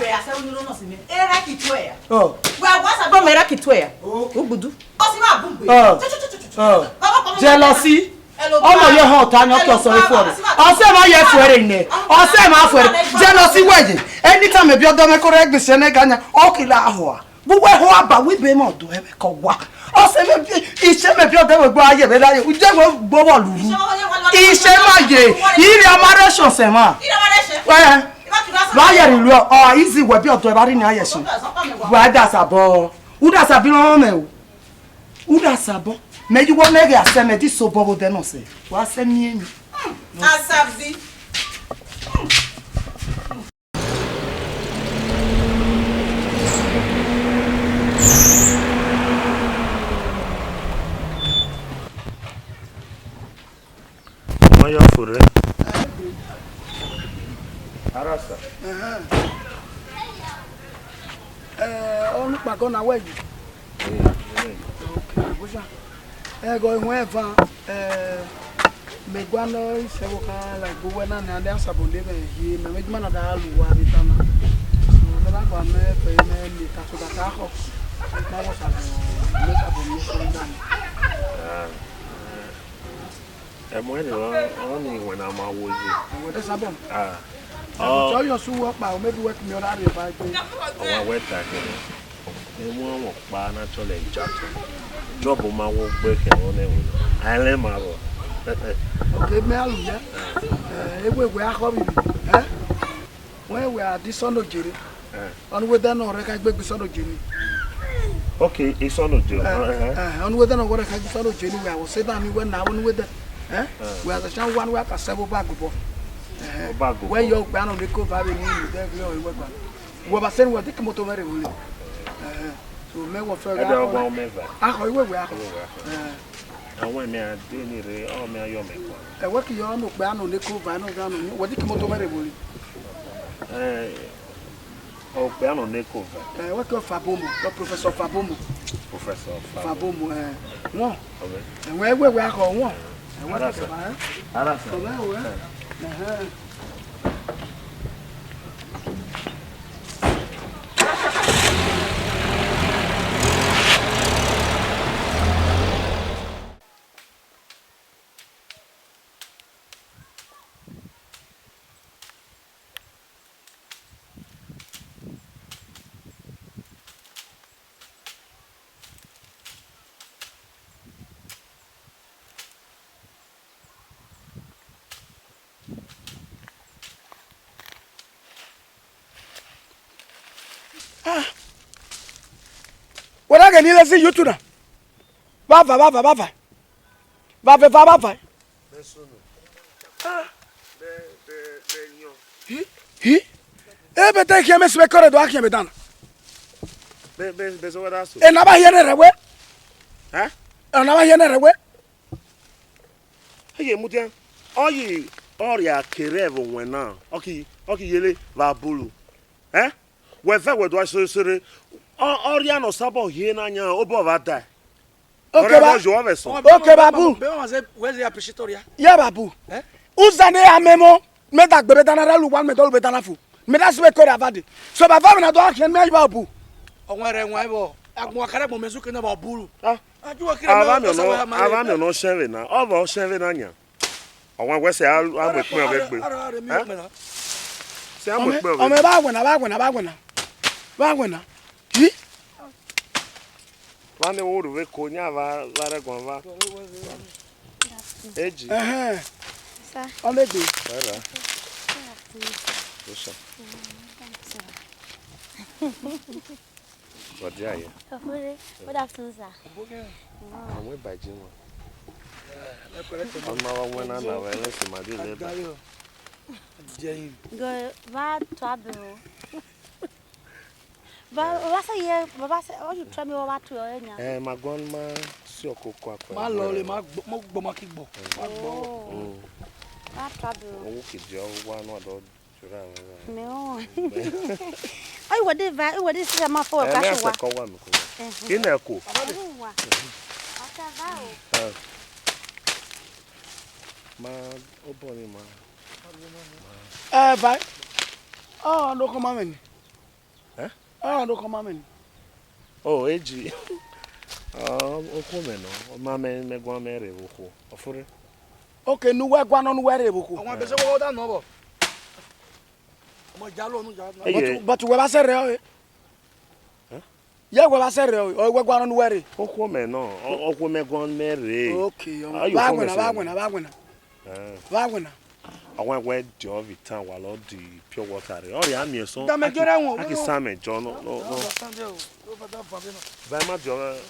Wẹ a sẹ unu nọ si mẹ. Era ki tuẹ ya. Oh. Wẹ a wa sa. Bọ mẹ era ki tuẹ ya. Oh. Ugbudu. Ọ si ma bun gbe. Oh. Oh. Jealousy. Ọmọ ye họn ọta ni ọ ki ọsọ efu ẹre. Ọsẹ ma ye efu ẹre nẹ. Ọsẹ ma fu ẹre. Jealousy wẹ ye. Anytime ebi ọdọ mẹ ko rẹ gbese ne ga nya. Ọ ki la hua. Vbe uwẹ ho aba, wẹ ibe mẹ ọdọ ẹmwẹ kọ wa. Ọsẹ mẹ bi, isẹ mẹ bi ọdọ ẹmwẹ gbe a ye vbe la ye. Uje wẹ gbe vbọ luru. Isẹ ma ye. Ire ọma rẹ shọn sẹ mwa. Ẹ, vba ye ri lu ọ, izi wẹ bi ọdọ ẹ vba ri ni a ye shọn. Wa da sabọ. U da sabi rọnrọn mẹ o. U da sabọ. Mẹ yi wọ mẹ ghe a sẹ mẹ di so bọ vbe odẹ nọ sẹ. Wa sẹ miẹn mi. Asabi. Ọma ya fo rre. Arasa. Ẹhẹn. Eh, ọnukpagọ na wẹ yi. Eh, eh. Okay, bọsa. Ẹghọ ihuẹn eva, eh, mẹ gualọ isẹ vbe okhan la egbe uwẹ na, ne a sabọ ne mwẹ hie, mẹ mẹ dima na da lu uwa vbe ta na. So, ne na gba mẹ fẹ mẹ ne ka so da ka khọ. Mẹ wọ sabọ, mẹ sabọ mẹ so da. Ah, eh, ẹmwẹ ni ọ, ọ ni wẹ na ma wo ye. Ẹwẹ de sabọ. Ah. Ẹmwẹ ọ, tọ yọ su wọ kpa, o mẹ bi wẹ kumi ọ na rre ba egbe. Ọ wa wẹ ta kẹ. Emu ọmọ ọkpa na chọlẹ ijato. Job ma wo gbe kẹ wọn nẹ wọn. Aẹlẹ ma rọ. Okay, mẹ alu ya. Eh, ewe wẹ akhọ vbibi. Eh? Wẹ wẹ a di Isọnojere. Eh. Ọni wẹ dẹ nọ rẹ ka gbegbe Isọnojere. Okay, Isọnojere. Eh, eh, ọni wẹ dẹ nọ rẹ ka gbegbe Isọnojere wẹ a wọ se da ni wẹ na ọni wẹ dẹ. Eh? Eh. Wẹ a sa wa ni wẹ a ka sẹ vbe Obagobọ. Eh. Obagobọ. Wẹ yọ gbe anọ ne ko va vbe ni ni dẹ vbe ọ wẹ gba. Wẹ ba sẹ ni wẹ di ke imoto mwẹ rre vbole. Ẹhẹn. So, mẹ wọ fẹ. Ẹdẹ ọgba ọmẹ va. Akhọ iwẹwẹ akhọ. Iwẹwẹ akhọ. Ẹhẹn. Awẹ mẹ a de ni rre, ọ mẹ a yọ mẹ kua. Ẹwẹ ki yọ nọ okpia nọ ne ko va, nọ gha nọ, wẹ di ke imoto mwẹ rre vbole. Ẹ, okpia nọ ne ko va. Ẹwẹ ki ọ Fabomo, ọ Professor Fabomo. Professor Fabomo. Fabomo, ẹ. Wọn. Ọmẹ. Ẹwẹ iwẹwẹ akhọ wọn. Ẹwẹ ki Arasa. Kẹba, ẹ. Arasa. Ọmẹ o, ẹ. Ẹ. Ẹhẹn. Ah. Wẹ na ghẹ ni lazy youth na. Vava, vava, vava. Vava, vava, vava. Ah. Hi, hi. Ebe te khian mẹ si vbe kọre do a khian vbe dan. Ena ba hiẹn ne rẹ wẹ. Ena ba hiẹn ne rẹ wẹ. Eye mudian, ọ yi ọria kere ẹvbo wẹn na, ọ ki, ọ ki yele vbe abulu. Eh? Wẹ vẹ wẹ do a sere sere, ọ, ọria nọ sabọ hiẹ na yan, obọ vba dae. Okay, ọrẹ ba-, vbọ yo vbe sọ. Okay, babu. Be wan se, wẹ ze appreciate ọria. Yeah, babu. Eh? Uza ne a mẹ mọ, mẹ da gbe vbe dan na rẹ lu wa, mẹ da lu vbe dan na fu. Mẹ da si vbe kọre avade. So, ba va mẹ na do a khian mẹ yi babu. Ọwẹn rẹ wan vbọ, agbọn wa kare agbọn mẹ su ke na vbe abulu. Ah. Avamiọn nọ, avamiọn nọ shẹn vbe na, ọ vbe ọ shẹn vbe na yan. Ọwẹn wẹ sẹ a, a mu ekpẹn ọghẹ gbe. Eh? Sẹ a mu ekpẹn ọghẹ. Ọmọ, ọmọ, vbe wẹ na, vbe wẹ na, vbe wẹ na. Vbe wẹ na. Hi? Vbene wo ru vbe ko, yan vba, vba rẹ guan vba. Eji. Ẹhẹn. Sir. Ọlegbe. Wẹ ra. Sir. Yes, sir. Good day, yeah. Good afternoon, sir. Ọmọ ẹba jẹ wọn. Ọmọ wa wọn na na wẹ lẹsẹ ma de lẹ ba. Go, va to abẹ o. Va, va se ye, va se, ọ ju try mi, va to ye nya. Eh, ma guan ma si ọkọ kọ akọ. Ma lọ le, ma gbọ, ma gbọ, ma ki gbọ. Ma gbọ. Oh. Mm. Va to abẹ o. Owo kejì ọ wa nọ adọ. Mẹ ọ. Ọ, iwẹ de va, iwẹ de si ma fo. Eh, ka mẹ so ase wa. Kọ wa mi ko. Eh. Ina ko. Wa. Ata va o. Eh. Ma, obọ ni ma. Eh, vai. Oh, no come on. Eh? Oh, no come on. Oh, eji. Ah, okhuo mẹ nọ, ọ ma mẹ, mẹ guan mẹ rre vbe okhuo. Ọ fure. Okay, ne uwẹ guan nọ ne uwẹ rre vbe okhuo. Ọmọ, bẹsẹ wọ da nọ vbọ. Ọmọ, ja lọ nu, ja lọ. Eye. But, but wẹ vba sẹ rre ọre. Eh? Ye wẹ vba sẹ rre ọre, ọ wẹ guan nọ ne uwẹ rre. Okhuo mẹ nọ, ọ, okhuo mẹ guan mẹ rre. Okay, ọmọ. Ayo, vbe okhuo mẹ wẹ na, sẹ vbe wẹ na, vbe wẹ na. Eh. Vbe wẹ na. Awa wẹ diọ vbe town, wa lọ di pure water rre. Ọ ya miẹn sọn. Dame jẹrẹ wọn, a ki sa mẹ jọ nọ, nọ, nọ. Ba ma diọ vbe.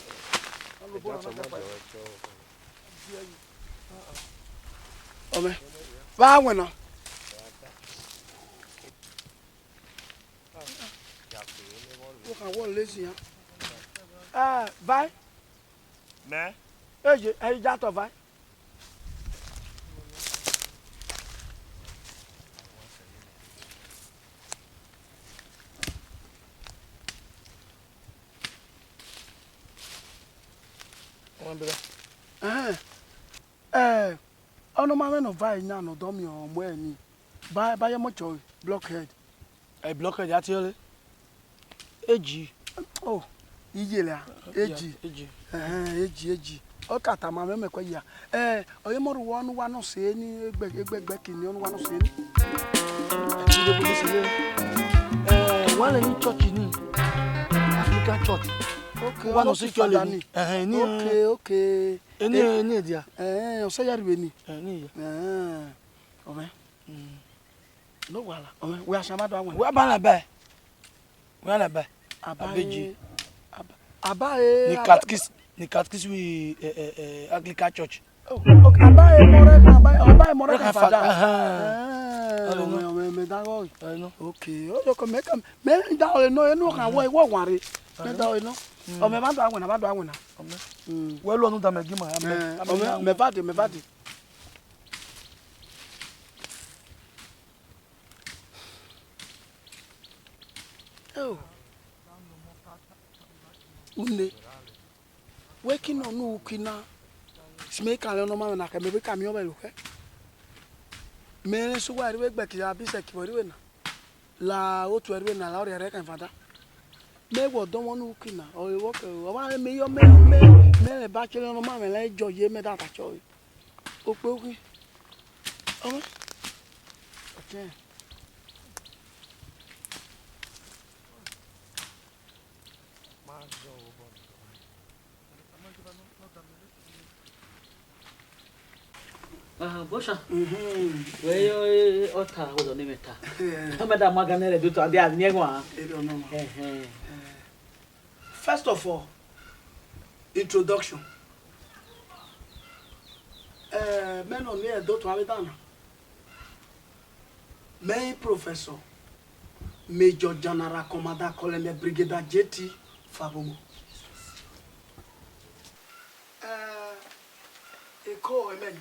Ọmọ, vbe wẹ na. Wo kha wọ lazy ya. Eh, vai. Mẹ? Eye, eye, ja tọ vai. Ẹhẹn. Eh, ọnọmamwẹ nọ va ẹyan nọ dọ miẹn ọmọ ẹni. Ba, ba ye mọ chọ blockhead. Eh, blockhead, a tie ọre. Eji. Oh, iye la. Eji. Eji. Ẹhẹn, eji, eji. Ọ ka tama mwẹ, mẹ kue ya. Eh, ọ ye mọ ru wọ ne uwa nọ sẹ ni, egbe, egbe, egbe kini, ọ ne uwa nọ sẹ ni. Ẹ ti de police ye. Eh, wa lẹ ni church ni. Anglican church. Okay, uwa nọ sẹ church ni. Ẹhẹn, ni. Okay, okay. Eni, eni dia. Eh, ọ sẹ ya ri vbe ni. Eni ya. Eh, ọmọ. Mm. No wahala. Ọmọ, wẹ a sẹ ma do awẹ. Wẹ a ba na bẹ. Wẹ a na bẹ. Ababeji. Aba, abae. Ni catechist, ni catechist wi, eh, eh, eh, Anglican Church. Oh, okay. Abae mọ rẹ, abae, abae mọ rẹ ka fada. Aha. Eh, ọmọ, ọmọ, mẹ da gọ. I know. Okay. O yo ko mẹ ka, mẹ da o no, enu kan wọ, wọ wan re. Mẹ da o no. Ọmọ, ma do awẹ na, ma do awẹ na. Ọmọ. Mm. Wẹ lu ọnu da mẹ gi ma. Eh, ọmọ, mẹ va de, mẹ va de. Oh. Une. Wẹ ki nọ ne uki na. Si mẹ ka lẹ ọnọmamwẹ na khẹ, mẹ vbe ka miẹn ọvbẹ ro khẹ. Mẹ rẹn sẹ uwa rre vbe gbe ki ya bi sẹ ki vbe rre vbe na. La otu ẹre vbe na, la orriarria kan fada. Mẹ wẹ ọdọmwẹ ne uki na, ọ re vbọ kẹ, ọ ma rẹn mẹ yọ, mẹ, mẹ, mẹ rẹn ba cọ ọnọmamwẹ la jọ ye mẹ da ta chọ re. Okpe uki. Ọmọ. Ọtẹn. Ah, Bosha. Mhm. Wẹ yo, eh, ọta, wẹ dọ ne mẹ ta. Eh. Mẹ da ma ga nẹ rẹ do to, a dia ni ẹgua. Ẹ dọ nọ ma. Ẹhẹn. Eh. First of all, introduction. Eh, mẹ nọ ni ẹdotọ avbe dan na. Mẹ i Professor Major General Commander Colonel Brigadier J T Fabongo. Eh, Eko ẹmẹ ni.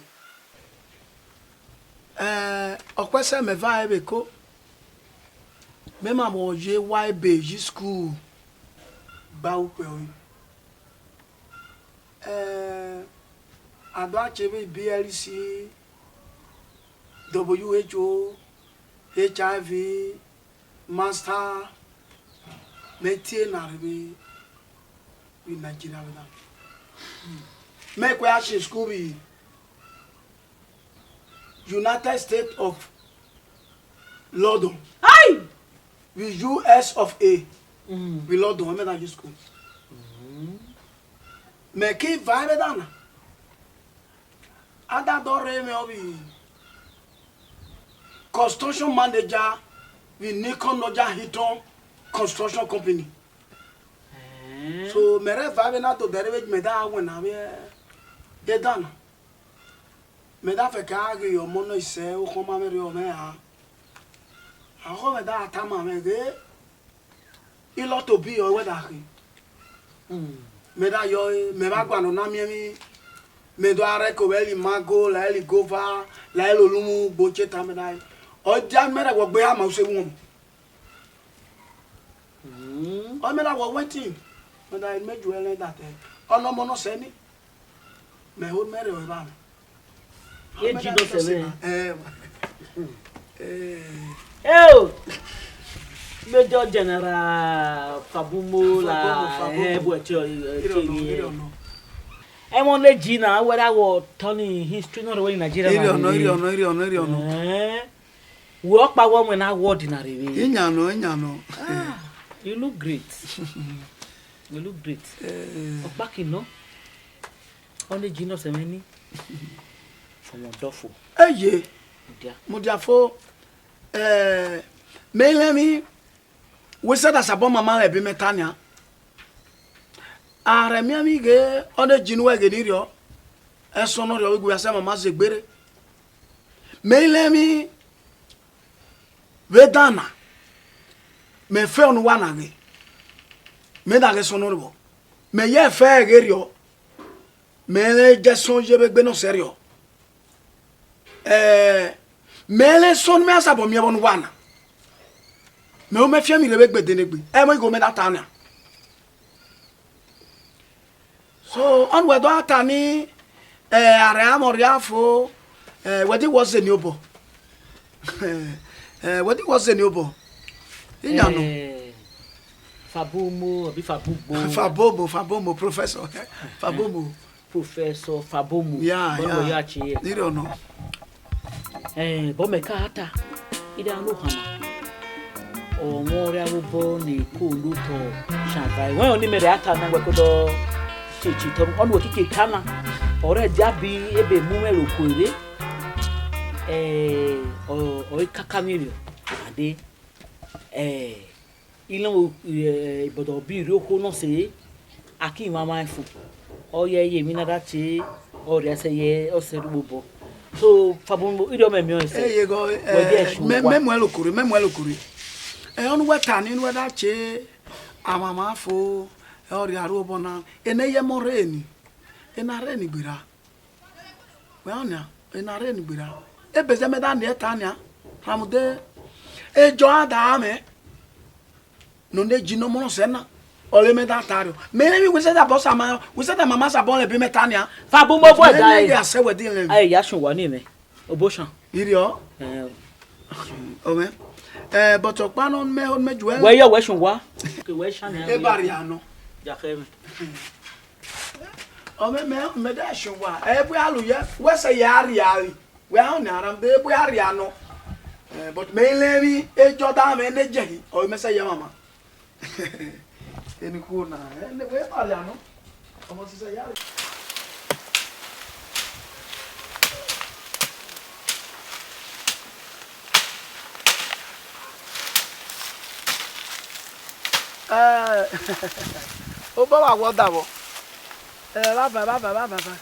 Eh, ọkpẹsẹ mẹ va ẹvbo Eko. Mẹ ma vbọ ye wa ebe yi school gba ukpe ọre. Eh, a do a che vbe B L C, W H O, H I V, master, mẹ tie na rre vbe Nigeria vbe na. Mẹ kue a shi school vbe United States of London. Aye! Vbe U S of A. Mm. Vbe London, mẹ na yi school. Mm. Mẹ ke va vbe dan na. A da do rre mwẹ ọ vbe construction manager vbe Nicon Nodja Hilton Construction Company. Eh. So, mẹ rre va vbe na do dẹrẹ vbe mẹ da wẹ na vbe e dan na. Mẹ da fẹkẹ a ghe ọmọ nọ isẹ, okhọn ma mwẹ rriọ mwẹ a. Akhọ mwẹ da tama mwẹ ghe, ilọto bi ọ wẹ da khin. Mm. Mẹ da yọ, mẹ vba gualọ na miẹn emwi, mẹ do gha rẹko vbe ẹli mango, la ẹli guava, la ẹli olumwu, gbo che ta mẹ da. Ọ dia mẹ rẹ wọ gbe ha ma use vwun. Mm. Ọ mẹ na wọ waiting. Mẹ da mẹ ju ẹlẹ da te. Ọ nọ mọ nọ sẹ ni. Mẹ ho mẹ rẹ ọre ba mẹ. Ye ji do sẹ vwẹ. Eh. Eh. Eh o. Major General Fabumo la, Fabumo, Fabumo. Eh, bu ẹtẹ, eh, ire ọnọ, ire ọnọ. Ẹmwẹ ne ji na, wẹ ra wọ tọ ni history nọ rre vbe Nigeria. Ire ọnọ, ire ọnọ, ire ọnọ, ire ọnọ. Eh. Wẹ ọkpa wẹ ọmwẹ na word na rre vbe. Iyan nọ, iyan nọ. Ah, you look great. You look great. Eh. Ọkpa ki nọ. Ọ ne ji nọ sẹ mwẹ ni. From Odofo. Eye. Mudia. Mudia fo. Eh, mẹ i lẹ emwi, wẹ sẹ da sabọ mama lẹ ebe mẹ ta nia. A rẹ miẹn emwi ghe, ọ ne ji nuẹ ghe ni rriọ. Ẹsọn nọ rriọ vbe gu ya sẹ mama zẹ egbe rre. Mẹ i lẹ emwi vbe dan na, mẹ fẹ ọnuwa na ghe, mẹ da ghe sọn nọ rre vbọ, mẹ ye fẹ ẹghe rriọ, mẹ rẹn je sọn ye vbe egbe nọ sẹ rriọ. Eh, mẹ rẹn sọn ne mẹ a sabọ miẹn vbe ọnuwa na, mẹ ru mẹ fiẹn emwi rre vbe egbe denegbe, ẹmwẹ igho mẹ da ta nia. So, ọni wẹ do gha ta ni, eh, a rẹ amwẹ ọrria fo, eh, wẹ di wọ zeni obọ. Eh, wẹ di wọ zeni obọ. Iyan nọ. Eh, Fabumo, abi Fabugbo. Fabomo, Fabomo, Professor. Fabomo. Professor Fabomo. Ya, bọ ya. Wẹ ya che ye. Ire ọnọ. Eh, bọ mẹ ka ta, ida no hama. Ọmọ rẹ avbe obọ ne ko lo tọ shanva. Wẹ ọni mẹ rẹ a ta na wẹ ko do cheche tọ. Ọni wẹ kike ta na. Ọrẹ dia bi ebe mu mwẹ ro ko ere. Eh, ọ, ọ i kaka mi rẹ. Ade. Eh, Ilọmọ, eh, ibọdọ bi rrie okhuo nọ sẹ, a ki mwamwa ẹfun. Ọ ye ye emwi na da tie, ọ rhia sẹ ye, ọ sẹ ru obọ. So, Fabumo, irhiọ mẹ miẹn ọnrẹn sẹ. Eye gọ, wẹ de eh, ẹsu mẹ, wa. Mẹ muẹn loko rre, mẹ muẹn loko rre. Eh, ọni wẹ ta ni, ne wẹ da tie, a mwamwa fo, eh, ọ rhia ru obọ na. Ene ye emọ rre ni, ena rre ni gberra. Wẹ ọnia, ena rre ni gberra. Ebe zẹ mẹ da ni ẹta nia, rhan mu de, ejọ a da mwẹ, nọ ne ji ne ọmọ nọ sẹ na, ọre mẹ da ta rriọ. Mẹ rẹn emwi wẹ sẹ da bọ sa ma, wẹ sẹ da mama sabọ lẹ ebe mẹ ta nia. Fabumo bu ẹga. Mẹ ne ẹ. Ghe a sẹ wẹ de lẹ emwi. Ẹ ya sun wa ni mwẹ, Oboshan. Irhiọ. Eh. Ọmẹ. Eh, but ọkpa nọ mẹ, mẹ ju ẹ. Wẹ yọ wẹ sun wa. Ke wẹ shan ni. E ba rhia nọ. Ja khẹ mwẹ. Ọ mẹ, mẹ, mẹ da shọn wa. Ẹ bu a lu yẹ, wẹ sẹ ya rhia re. Wẹ a họn ne a rhan de bu a rhia nọ. Eh, but mẹ i lẹ emwi, ejọ da mwẹ ne je hi, ọ mẹ sẹ ya mama. Eni khuo na, eh, ne wẹ ma rhia nọ. Ọmọ sisẹ ya re. Eh, obọ wa wọ davọ. Eh, vava, vava, vava, vava.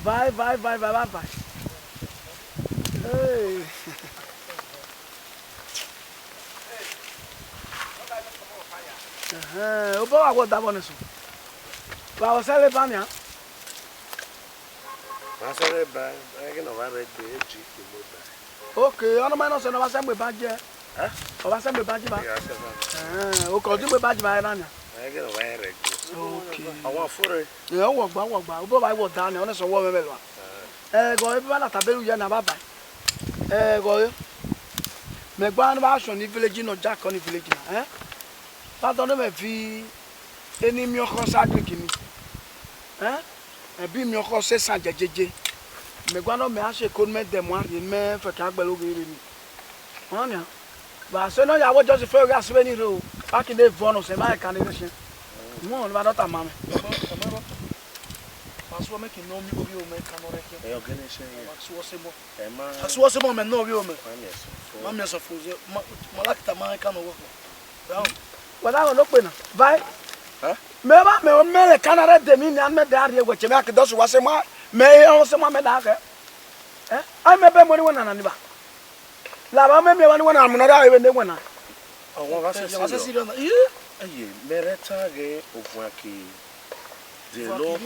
Vai, vai, vai, vai, vava. Hey. Ẹhẹn, obọ wa wọ davọ nẹsọ. Wa wọ sẹle ba nia. Wa sẹle ba, ẹgẹ ne ọ vba rre gbe, e ji kpe mobile. Ok, ọnọ ma nọ sẹ ne ọ vba sẹ mu eba je. Eh? Ọ vba sẹ mu eba je ba. Ẹgha sẹ ba. Ẹhẹn, ok, ọ di mu eba je ba ẹna nia. Ẹgẹ ne ọ vba rre gbe. Ok. Ọwa fore. Ẹ, ọ wọ gba, ọ wọ gba. Obọ wa wọ da nia, ọnẹsọ wọ mwẹ mwẹ lua. Eh. Ẹ, gọ ebe ba na ta bẹru ye na vava. Ẹ, gọ e. Mẹ gba ne vba sọn ni village nọ, ja kọ ni village na, eh? Vba dọ ne mẹ vi eni miọkhọ sa Greek ni. Eh? Ẹbi miọkhọ sẹ esan jejeje. Mẹ gua nọ mẹ a si eko ne mẹ dẹ mu arrie ne mẹ fẹkẹ a gbẹlẹ oghe vbene. Ọnọnia. Vbe a sẹ ne ọ ya wẹ just fẹ oghe a si vbene rre o. Vba ki ne vọn nọ sẹ ma ẹka ne rre siẹn. Mu ọnii vba dọta ma mwẹ. Vba suọ mẹ ki nọ ovbi omẹ ẹka nọ rre khian. Ẹ, ọgẹnẹ siẹn yẹ. Vba suọ sẹ mọ. Ẹ ma. Vba suọ sẹ mọ mẹ nọ ovbi omẹ. Ma miẹn sọ fo. Ma miẹn sọ fo. Ma, ma la kita ma ẹka nọ wẹ kho. Wẹ na ghọ ne okpe na. Vai. Ẹ? Mẹ vba mẹ, mẹ rẹn ẹka na rre de emwi nia, mẹ de a rrie wẹ che, mẹ a ke dọ su wa sẹ ma, mẹ he ọ sẹ ma mẹ da khẹ. Ẹ? Ai mẹ bẹ mu eni wẹ na na ni ba. La ba mẹ miẹn vba ni wẹ na mu na ra vbe ne wẹ na. Ọwọ vba sẹ serious. Eye, mẹ rẹn ta ghe ovuan ke de lo.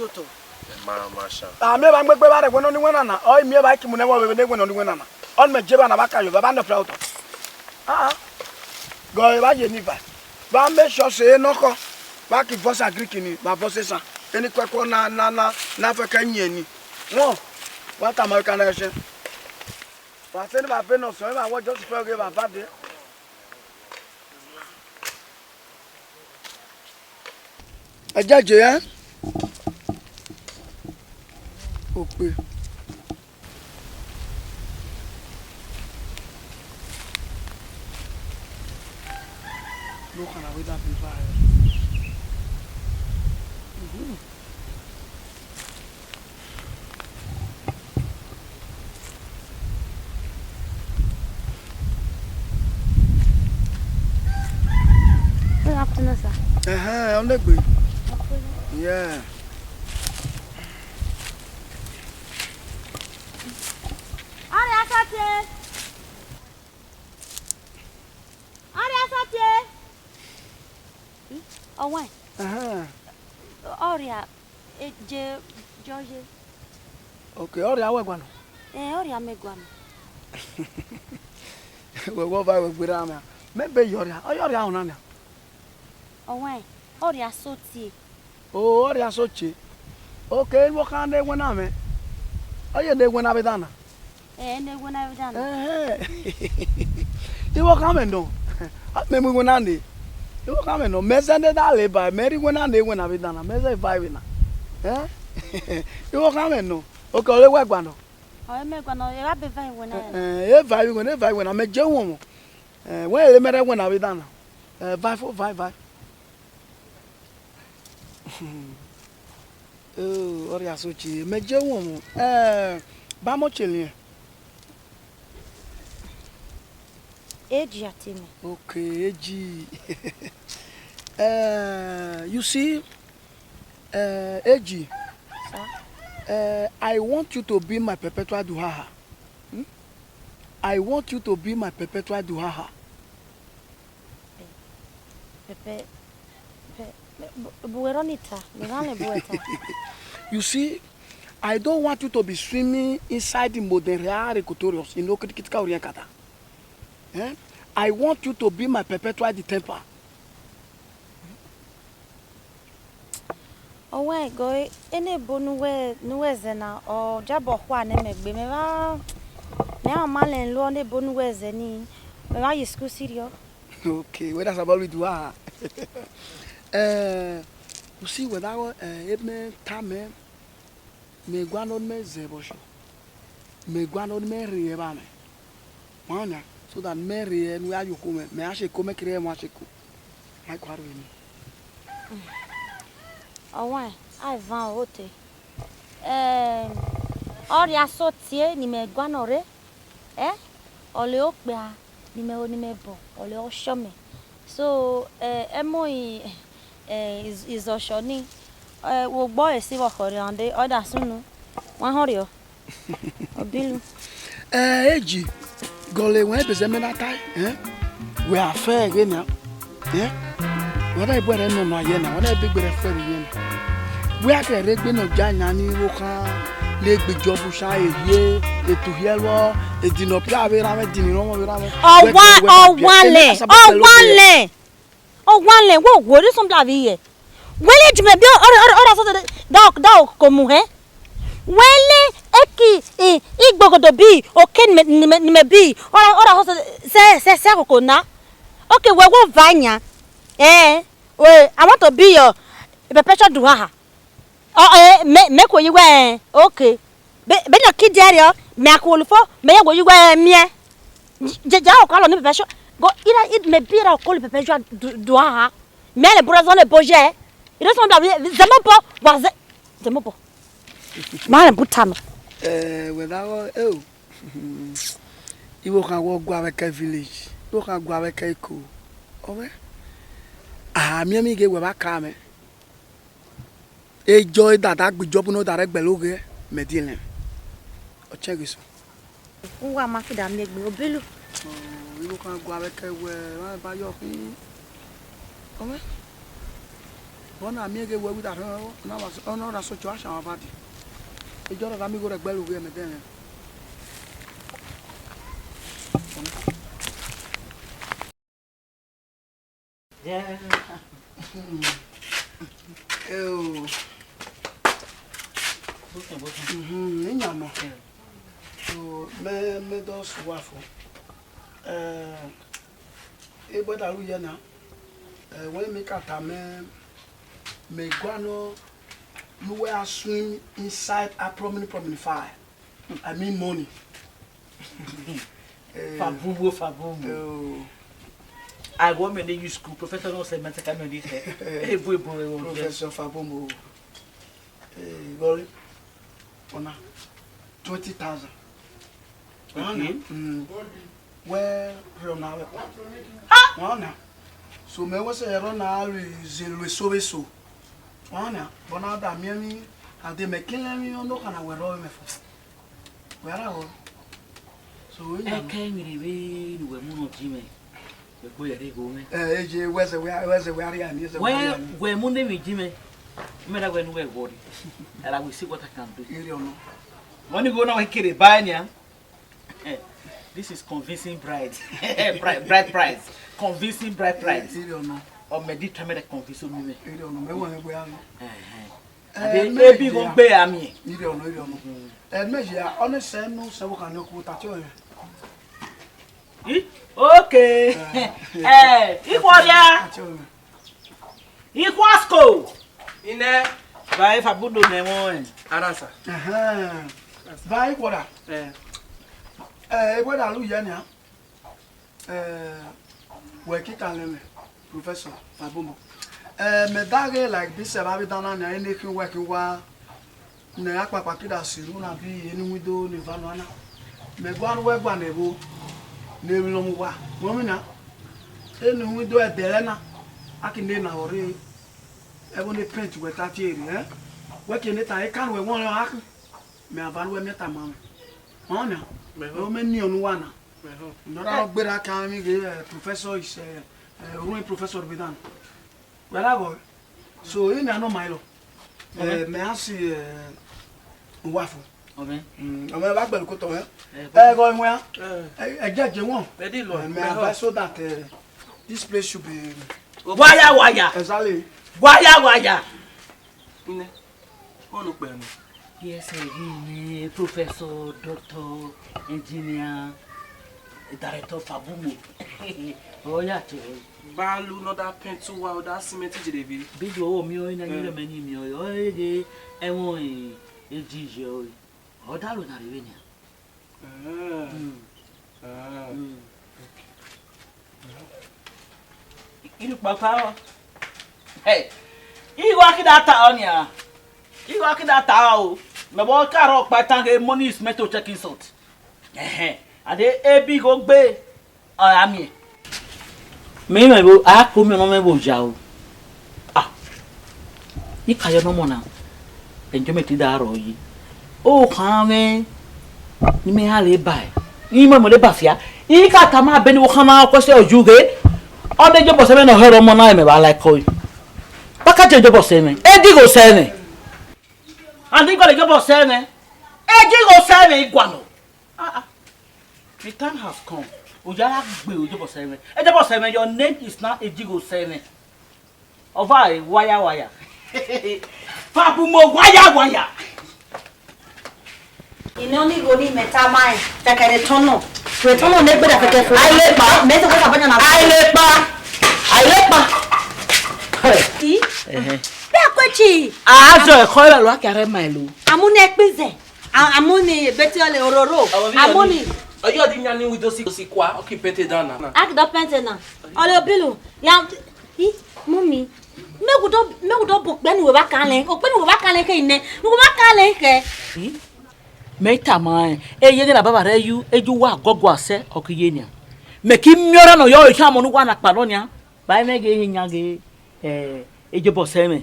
Ma, ma sha. A mẹ vba ngbegbe vba rre wẹ nọ ni wẹ na na. Ọ i miẹn vba ki mu nẹ wẹ vbe ne wẹ nọ ni wẹ na na. Ọ ni mẹ je vba na vba ka yo vba, vba nọ proud. Ah, ah. Gọ evba ye ni va. Vba make sure sẹ enọkhọ vba ki vọsa Greek ni, vba vọsa esan. Eni kuẹkuọ na, na, na, na fẹkẹ yin ni. Wọn, wa tama ẹka na ẹsẹ. Wa sẹ ni vba be nọ sẹ, vba wọ just fẹ oghe vba vade. Ẹjẹjẹ, ẹ? Okpe. No can I wait that paper? Mhm. Good afternoon, sir. Ẹhẹn, ọ nẹgbe. Afternoon. Yeah. Ọrẹa sọ tie. Ọrẹa sọ tie. Ọwẹn. Ẹhẹn. Ọrẹa, e, je, George. Ok, ọrẹa wẹ gualọ? Ẹ, ọrẹa mẹ gualọ. Wẹ wọ va wẹ gberra mẹ. Mẹ be yọrẹa, ọ yọrẹa ọna nia. Ọwẹn, ọrẹa sọ tie. O, ọrẹa sọ tie. Ok, ivbokhan ne wena mwẹ. Ọ ye ne wena vbe dana. Ẹ, ne wena vbe dana. Ẹhẹn. Ivbokhan mwẹ nọ. A mẹ mu wena ne. Ivbokhan mwẹ nọ. Mẹ zẹ ne da le ba, mẹ rhie wena ne wena vbe dana. Mẹ zẹ va vbe na. Ẹ? Ivbokhan mwẹ nọ. Ok, ọ re wẹ gba nọ. Ọ re mẹ gba nọ, e vba be va wena. Ẹ, e va vbe wena, e va vbe wena. Mẹ je wọnmwọ. Ẹ, wẹ re mẹ rẹ wena vbe dana. Ẹ, vai fo, vai, vai. Oh, ọrẹa sọ tie, mẹ je wọnmwọ. Eh, ba mọ che liẹn? Eji a te mẹ. Okay, Eji. Eh, you see, eh, Eji, sir? Eh, I want you to be my perpetual duhaha. Hmm? I want you to be my perpetual duhaha. Pepe, pe, bu-, buwero nita, ni rale buweta. You see, I don't want you to be swimming inside the modern real Equatorius in no critical Oriental. Eh? I want you to be my perpetual distemper. Ọwẹn ẹgọ, enebo ne uwẹ, ne uwẹ zẹ na, ọ jabọ khua nẹ mẹ gbe, mẹ mwa, mẹ a ma lẹ lo, enebo ne uwẹ zẹ ni, mẹ mwa ye school sirriọ. Okay, wẹ da sabọ rhie iduha. Eh, usi wẹ da ghọ, eh, emẹ ta mẹ, mẹ gualọ ne mẹ zẹ vbọ sọ. Mẹ gualọ ne mẹ rhie evba mwẹ. Wa nia, so that mẹ rhie ne uwa yo kho mwẹ, mẹ a si eko, mẹ kere ẹmwẹ a si eko. Ma kua ru eni. Ọwẹn, a van o te. Eh, ọrẹa sọ tie ne imẹ gualọ rre. Eh, ọ le okpia ne imẹ ho ne imẹ bọ, ọ le ọshọ mẹ. So, eh, emo i, eh, iz-, izọshọ ni, eh, wo gbọ esi vbe ọkhọ rran de, ọ da sunu, wa họn rriọ. Obilu. Eh, eji, gọle wẹ ebe zẹ mẹ na tae, eh? Wẹ a fẹ ẹghẹ nia, eh? Wẹ na ibuẹ rẹ nọ nọ aye na, wẹ na ebe gberẹ fẹ vbe iyẹn na. Wẹ a kẹ rre egbe ne ọ dia yan ni ro khan, ne egbe jọ bu sha, ehie, etuhiẹlọ, edinọ pia vbe erhanmwẹ, edinọ irọnmwọ vbe erhanmwẹ. Wẹ Ọwa, kẹ wẹ na pia, ọwalẹ, ene na sabọ kẹ lo gbe. Ọwalẹ. Ọwalẹ, wo wo, this one blabi ye. Wẹlẹ jumẹ bi ọrẹ, ọrẹ, ọrẹ asọ da, da, da ko mu hẹ. Wẹlẹ eki, i, igbogodo bi, oke ni mẹ, ni mẹ, ni mẹ bi, ọrẹ, ọrẹ asọ sẹ, sẹ, sẹ koko na. Okay, wẹ wo va yan. Eh, we, I want to be your perpetual duhaha. Ọ, eh, mẹ, mẹ khuo yi wẹ, okay. Be, be nọ ki diẹrriọ, mẹ a khuo lu fo, mẹ ya wo yi wẹ miẹn. Je, je, a okọ alọ ni pẹpẹ shọ. Go, ira, i, mẹ bi ra okọ lu pẹpẹ shọ du, du aha. Mẹ lẹ bura zọ ne bo ye. Ire sọ da, zẹ mọ bọ, wa zẹ, zẹ mọ bọ. Ma lẹ bu ta nọ. Eh, wẹ da ghọ, eh o. Igho khan wọ gua vbe kẹ village. Igho khan gua vbe kẹ Eko. Ọ mwẹ. A miẹn mi ghe wẹ vba ka mẹ. Ejọ edada gbe ijọbu ne ọ da rre ẹgbẹlẹ oghe, mẹ die nẹ. Ọ chẹ ghe so. Uwa ma kida miẹn egbe, Obilu. Igho khan gua vbe kẹ wẹ, mwa ba yọ khin. Ọ mwẹ. Vbọ na miẹn ghe wẹ without, ọ na wa so, ọ na ra so cho asha mwa ba di. Ejọ rọ da mi igho rre ẹgbẹlẹ oghe, mẹ die nẹ. Yeah. Eo. Bukẹ, bukẹ. Mhm, iyan nọ. Yeah. So, mẹ, mẹ do suwa fo. Eh, e brother lu ye na. Eh, when me ka ta mẹ, mẹ guan nọ, ne uwẹ a swim inside a prominent, prominent fire. I mean money. Eh, Fabumo, Fabumo. Oh. I want me to use school professor no se me take me this. Hey, boy, boy, boy. Professor Fabumo. Eh, Gori. Ona. Twenty thousand. Okay. Mm. Wẹ rẹ ọna vbe kpa. Wan na. So mẹ wẹ sẹ rẹ ọna re ze lu eso vbe eso. Wan na. Bọ na da miẹn emwi, and then mẹ kele emwi, ọ nọ khan na wẹ rọ vbe mẹ fo. Wẹ ra vbọ. So, you know. Ẹkẹ emwi rre vbe ne uwẹ mu nọ ji mwẹ. Wẹ gbe yẹ rre igho mwẹ. Eh, eje, wẹ zẹ wẹ, wẹ zẹ wẹ a ria ni, zẹ wẹ a ria ni. Wẹ mu ne emwi ji mwẹ. Mẹ da wẹ ne uwẹ worry. And I will see what I can do. Ire ọna. Wẹ ni igho na wẹ kere ba nia. Eh, this is convincing bride. Bride, bride price. Convincing bride price. Ire ọna. Ọ mẹ di try mẹ de convince omi mwẹ. Ire ọna, mẹ wẹ wẹ a nọ. Ẹhẹn. Eh, ade mẹ ebi ye gho a. Gbe a miẹn. Ire ọna, ire ọna. Mm. Eh, mẹ ye a, ọ nẹ sẹ nu sẹ vbe okhan ni ọ ku ta tie ọyẹn. I? Okay. Eh. Eh, ikhua ria. Ta tie ọyẹn. Ikhua school. Ine. Ba e Fabumo nẹ ẹmwẹ ọnrẹn. Arasa. Ẹhẹn. Ba e ikhua ra. Eh. Eh, ikhua ra lu ye nia. Eh, wẹ ki talẹ mwẹ, Professor Fabumo. Eh, mẹ daghe like this, eh, vbe avbe dan na nia, ene khin uwa khin uwa, ne akpakpa kida si ru na bi eni window ni eva nọ na. Mẹ guan uwẹ guan ẹvbo, ne emwi ne ọ mu uwa. Wẹ winna, eni window ẹdẹrẹ na, a ki nena ọre, ẹvbo ne paint wẹ ta tie rre, eh? Wẹ ki neta, ekan wẹ wọnrẹn ọre a khin. Mẹ ava ne uwẹ miẹn tama mwẹ. Ọna, mẹ ho. Mẹ ho mẹ niọn ne uwa na. Mẹ ho. Nọ da nọ gberra kan emwi ghe, eh, professor is, eh, eh, orhuẹn professor vbe dan. Wẹ ra vbọ? So, ina nọ ma lọ. Ọmẹ. Eh, mẹ a si, eh, uwa fo. Ọmẹ. Mm, ọmẹ vba gbẹlẹ ukotọ, eh. Eh, ẹ gọ iwẹn a. Eh. Ẹ, ẹ jẹ jẹ wọn. Ẹ di lọ. Eh, mẹ mẹ a ho. Advise so that, eh, this place should be. Waya, waya. Exactly. Waya, waya. Ine. Ọnukpẹ nọ. Yes, eh, professor, doctor, engineer, director Fabumo. Ọ ya to. Ba lu nọ da paint uwa, ọ da cement jere vbe. Bi do o mi o, ina ni, eh, rẹ mẹ ni mi o. Ọ ghe ẹmwẹ, eh, eji ye o. Ọ da ro na rre vbe nia. Eh. Mm. Eh. Mm. Inukpakpa ọ. Hey. Igho a kida ta ọ nia. Igho a kida ta ọ o. Mẹ vbe ọ ka rhọ kpa etan ghe money is meant to check insult. Ẹhẹn. Ade ebi gho gbe. Ọ ra miẹn. Mẹ mẹ vbo, a ko miẹn ọnọ mwẹ vbo ya o. Ah, I ka yọ ne ọmọ na, enjoyment da rrọọ yi. Okhan mwẹ ne imẹ gha le ba ẹe, ne imẹ mu le ba fia. I ka tama bẹni vbe okhan na, ọ kue sẹ ọ yu ghe. Ọ de Ejobọsẹ mwẹ ne ọ hẹrhẹ ọmọ na, mẹ vba like ọe. Wa ka je Ejobọsẹ mwẹ, Ejighosẹ mwẹ. And I gualọ Ejobọsẹ mwẹ, Ejighosẹ mwẹ I gualọ. Ah, ah. The time has come. Oya gha gbe Ejobọsẹ mwẹ. Ejobọsẹ mwẹ, your name is now Ejighosẹ mwẹ. Ọva e waya waya. Fabumo waya waya. Ine ọni igho ni mẹ tama ẹn, kẹkẹ re tọn nọ. Wẹ tọn nọ ne gbe da kẹkẹ fo. Ailekpa. Mẹ te wẹ sabanya na. Ailekpa. Ailekpa. I? Ẹhẹn. Bẹ a kue chi. A zọ ẹkhọ ra lo a kia rre ma ẹlo. Amu ne kpize. A-, amu ni beti ọle ororo. Amu ni. Ọyọ di nya ni wi do si, si kua, ọ ki pente da na. A ki do pente na. Ọle obilu. Ya, i, mummy. Mẹ gu do, mẹ gu do bu okpẹ ne uwẹ vba kan lẹ. Okpẹ ne uwẹ vba kan lẹ khẹ nẹ. Ne uwẹ vba kan lẹ khẹ. Mẹ tama ẹn, eye ghe ne a baba rre yu, eju wa gọgua sẹ, ọ ki ye nian. Mẹ ki miẹn ọrọ ne ọ yọ ọre khian ọmọ ne uwa na kpa nọ nian. Ba mẹ ghe hin yan ghe, eh, Ejobọsẹ mwẹ,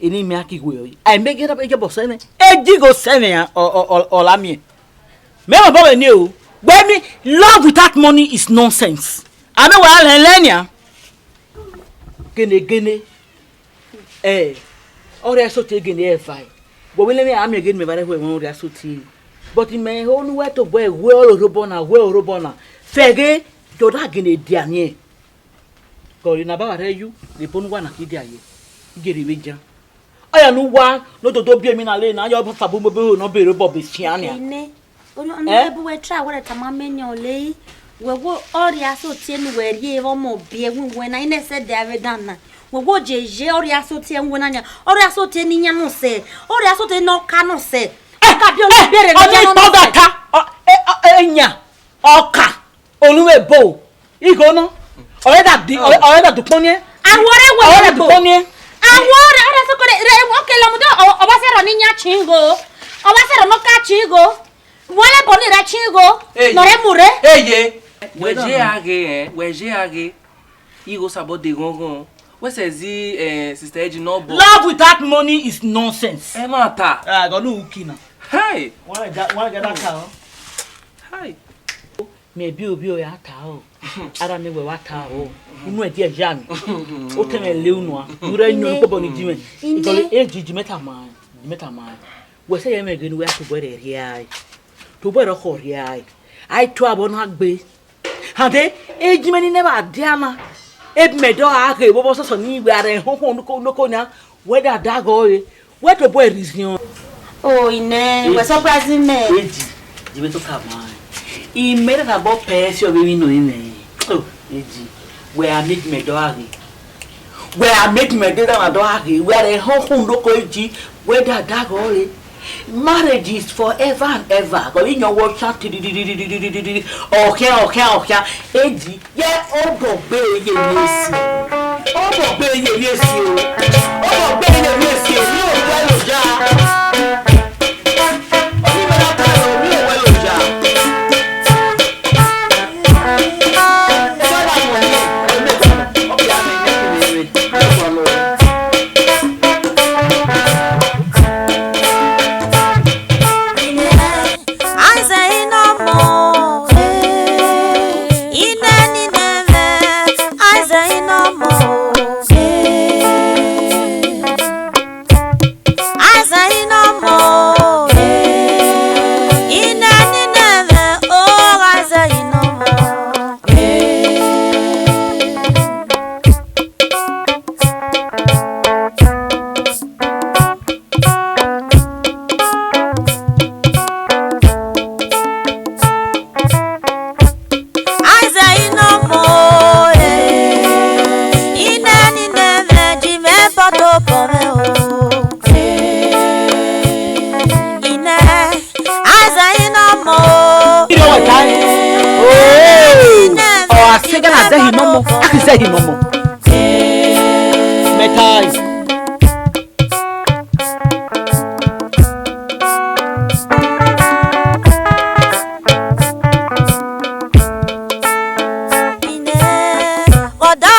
eni mẹ a ki wẹ ọre. Ai mẹ ghe Ejobọsẹ mwẹ, Ejighosẹ mwẹ, ọ, ọ, ọ, ọ la miẹn. Mẹ mọ bọ vbe ni o. Wẹ mi, love without money is nonsense. Amẹ wa lẹ lẹ nian. Gene, gene. Eh, ọrria sọtie gene ẹva. Wẹ wẹ ne mẹ a miẹn ghe ne mẹ vba rre wẹ ọrria sọtie. But mẹ ho ne uwẹ tobọ ẹre wẹ ọrobọ na, wẹ ọrobọ na. Fẹghe, jọ da gene dia niẹn. Gọrọ na baba rre yu, rhie ebo ne uwa na ki dia ye. I ghe rhie vbe jan. Ọ ya ne uwa, ne ododo biẹ emwi na le na, ọ ya fa bu mobo ho ne ọ be rre obọ be fian nian. Ine, ọ, ọ, eh? Ebu wẹ try wẹ rẹ tama mẹ nian ọlẹ, wẹ wo ọrria sọtie ne uwẹ rhie vbe ọmọ biẹ ẹwẹn wẹ na, ine sẹ dia vbe dan na. Wẹ wo je ye ọrria sọtie ẹwẹn wẹ na nian, ọrria sọtie ne iyan nọ sẹ, ọrria sọtie ne ọka nọ sẹ. Eh, ọka biẹ ọni eh, biẹ rẹ ọni nian nọ sẹ. Ọda ta, ọ, eh, ọ, eh, yan, ọka. Olu vbe ebo, igho nọ. Ọre da di, ọre, ọre da du kpọn niẹn. Awọ rẹ wẹ ọre da du kpọn niẹn. Awọ rẹ, ọre sọkọ rẹ, rẹ, oke lọmọdé, ọ, ọ wa sẹ rọ ne iyan chin igho. Ọ wa sẹ rọ ne ọka chin igho. Wẹ rẹ bọ ni rẹ chin igho. Eye. Nọ rẹ mu rre. Eye. Wẹ je a ghe, eh, wẹ je a ghe. Igho sabọ de ghọn ghọn. Wẹ sẹ zi, eh, sister Eji nọ bọ. Love without money is nonsense. Ẹ ma ta. Ah, gọ nu uki na. Hey. Wan ga, wan ga da ka o. Hi. Mẹ bi obi ọ ya ta o. Ara mẹ wẹ wa ta o. Unu ẹdiẹ ya mi. O tẹ mẹ le unu a. Ure nyọ ni kpobọ ni ji mẹ. Ine. Ikọle eji ji mẹ tama. Ji mẹ tama. Wẹ sẹ ye mẹ ghe ne uwẹ a tobọ ẹre rhia. Tobọ ẹre ọkhọ rhia. Ai tu abọ na gbe. Hande, eji mẹ ni nẹ vba dia na. Ebi mẹ dọ a ghe vbọbọ sọsọ ni wẹ a rẹ hoho noko noko nia. Wẹ da daghọ re. Wẹ tobọ ẹre rhiziọn. Oh, Ine, wẹ surprise mẹ. Eji, ji mẹ to ka ma. I mẹ da na bọ pẹ si ọ vbe emwi nọ imẹ. Oh, Eji, wẹ a make mẹ dọ a ghe. Wẹ a make mẹ de da na dọ a ghe. Wẹ a rẹ họn khun noko Eji, wẹ da daghọ re. Marriage is forever and ever. Gọ vbe iyọn wọ ọkhian tiririri. Ọkhian, ọkhian, ọkhian. Eji, Ye obọ gbe ye ni esi. Obọ gbe ye ni esi o. Obọ gbe ye ni esi o. Mi o wẹ lo ja. Oni mẹ na ta o, mi o wẹ lo ja. Sọla mọ ni, o le mẹ. Ọ bia mẹ ni kini re. Iro wẹ tae. Oh. Ọ a sẹ gha na zẹ hin nọ mọ, a ki zẹ hin nọ mọ. Mẹ tae. Ọdọ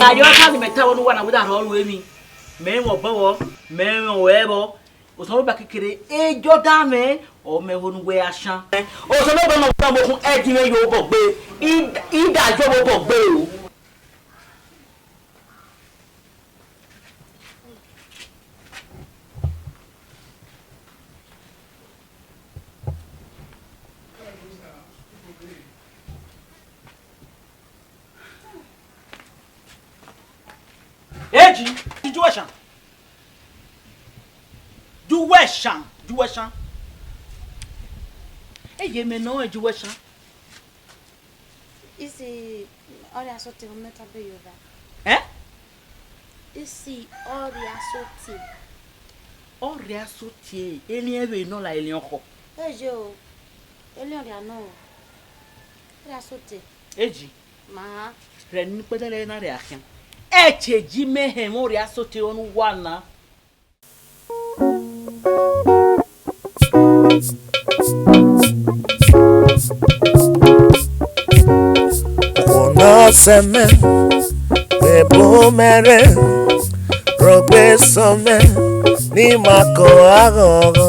Ayo, ota ni mẹ ta vbọ ne uwa na, wẹ da rhọ ru emwi. Mẹ mwẹ obọ vbọ, mẹ mwẹ ọre vbọ. Osanobua kekere, e Jọdan mwẹ, ọ mẹ ho ne uwẹ gha shan. Osanobua nọ gha mu okhuo, ẹdin mwẹ yo obọ gbe, I, I da yo obọ gbe o. Eji, ju wẹ shan. Ju wẹ shan, ju wẹ shan. Eye mẹ nọ, ju wẹ shan. Isi ọrhia sọte, ọ mẹ ta be yo va. Eh? Isi ọrhia sọte. Ọrhia sọte, eliẹn vbe nọ la, eliẹn ọkhọ. Eje o, eliẹn ọrhia nọ o. Ọrhia sọte. Eji. Ma. Rẹ ne ukpẹdẹlẹ na rre akhian. Ẹchẹ ji mẹ hẹn mwẹ ọrhia sọte ọnẹ uwa na. Okhuo ne ọ sẹ mẹ, vbe ebo mẹ rre, rhọgbe sọ mẹ, ne ima kọ aghọghọ.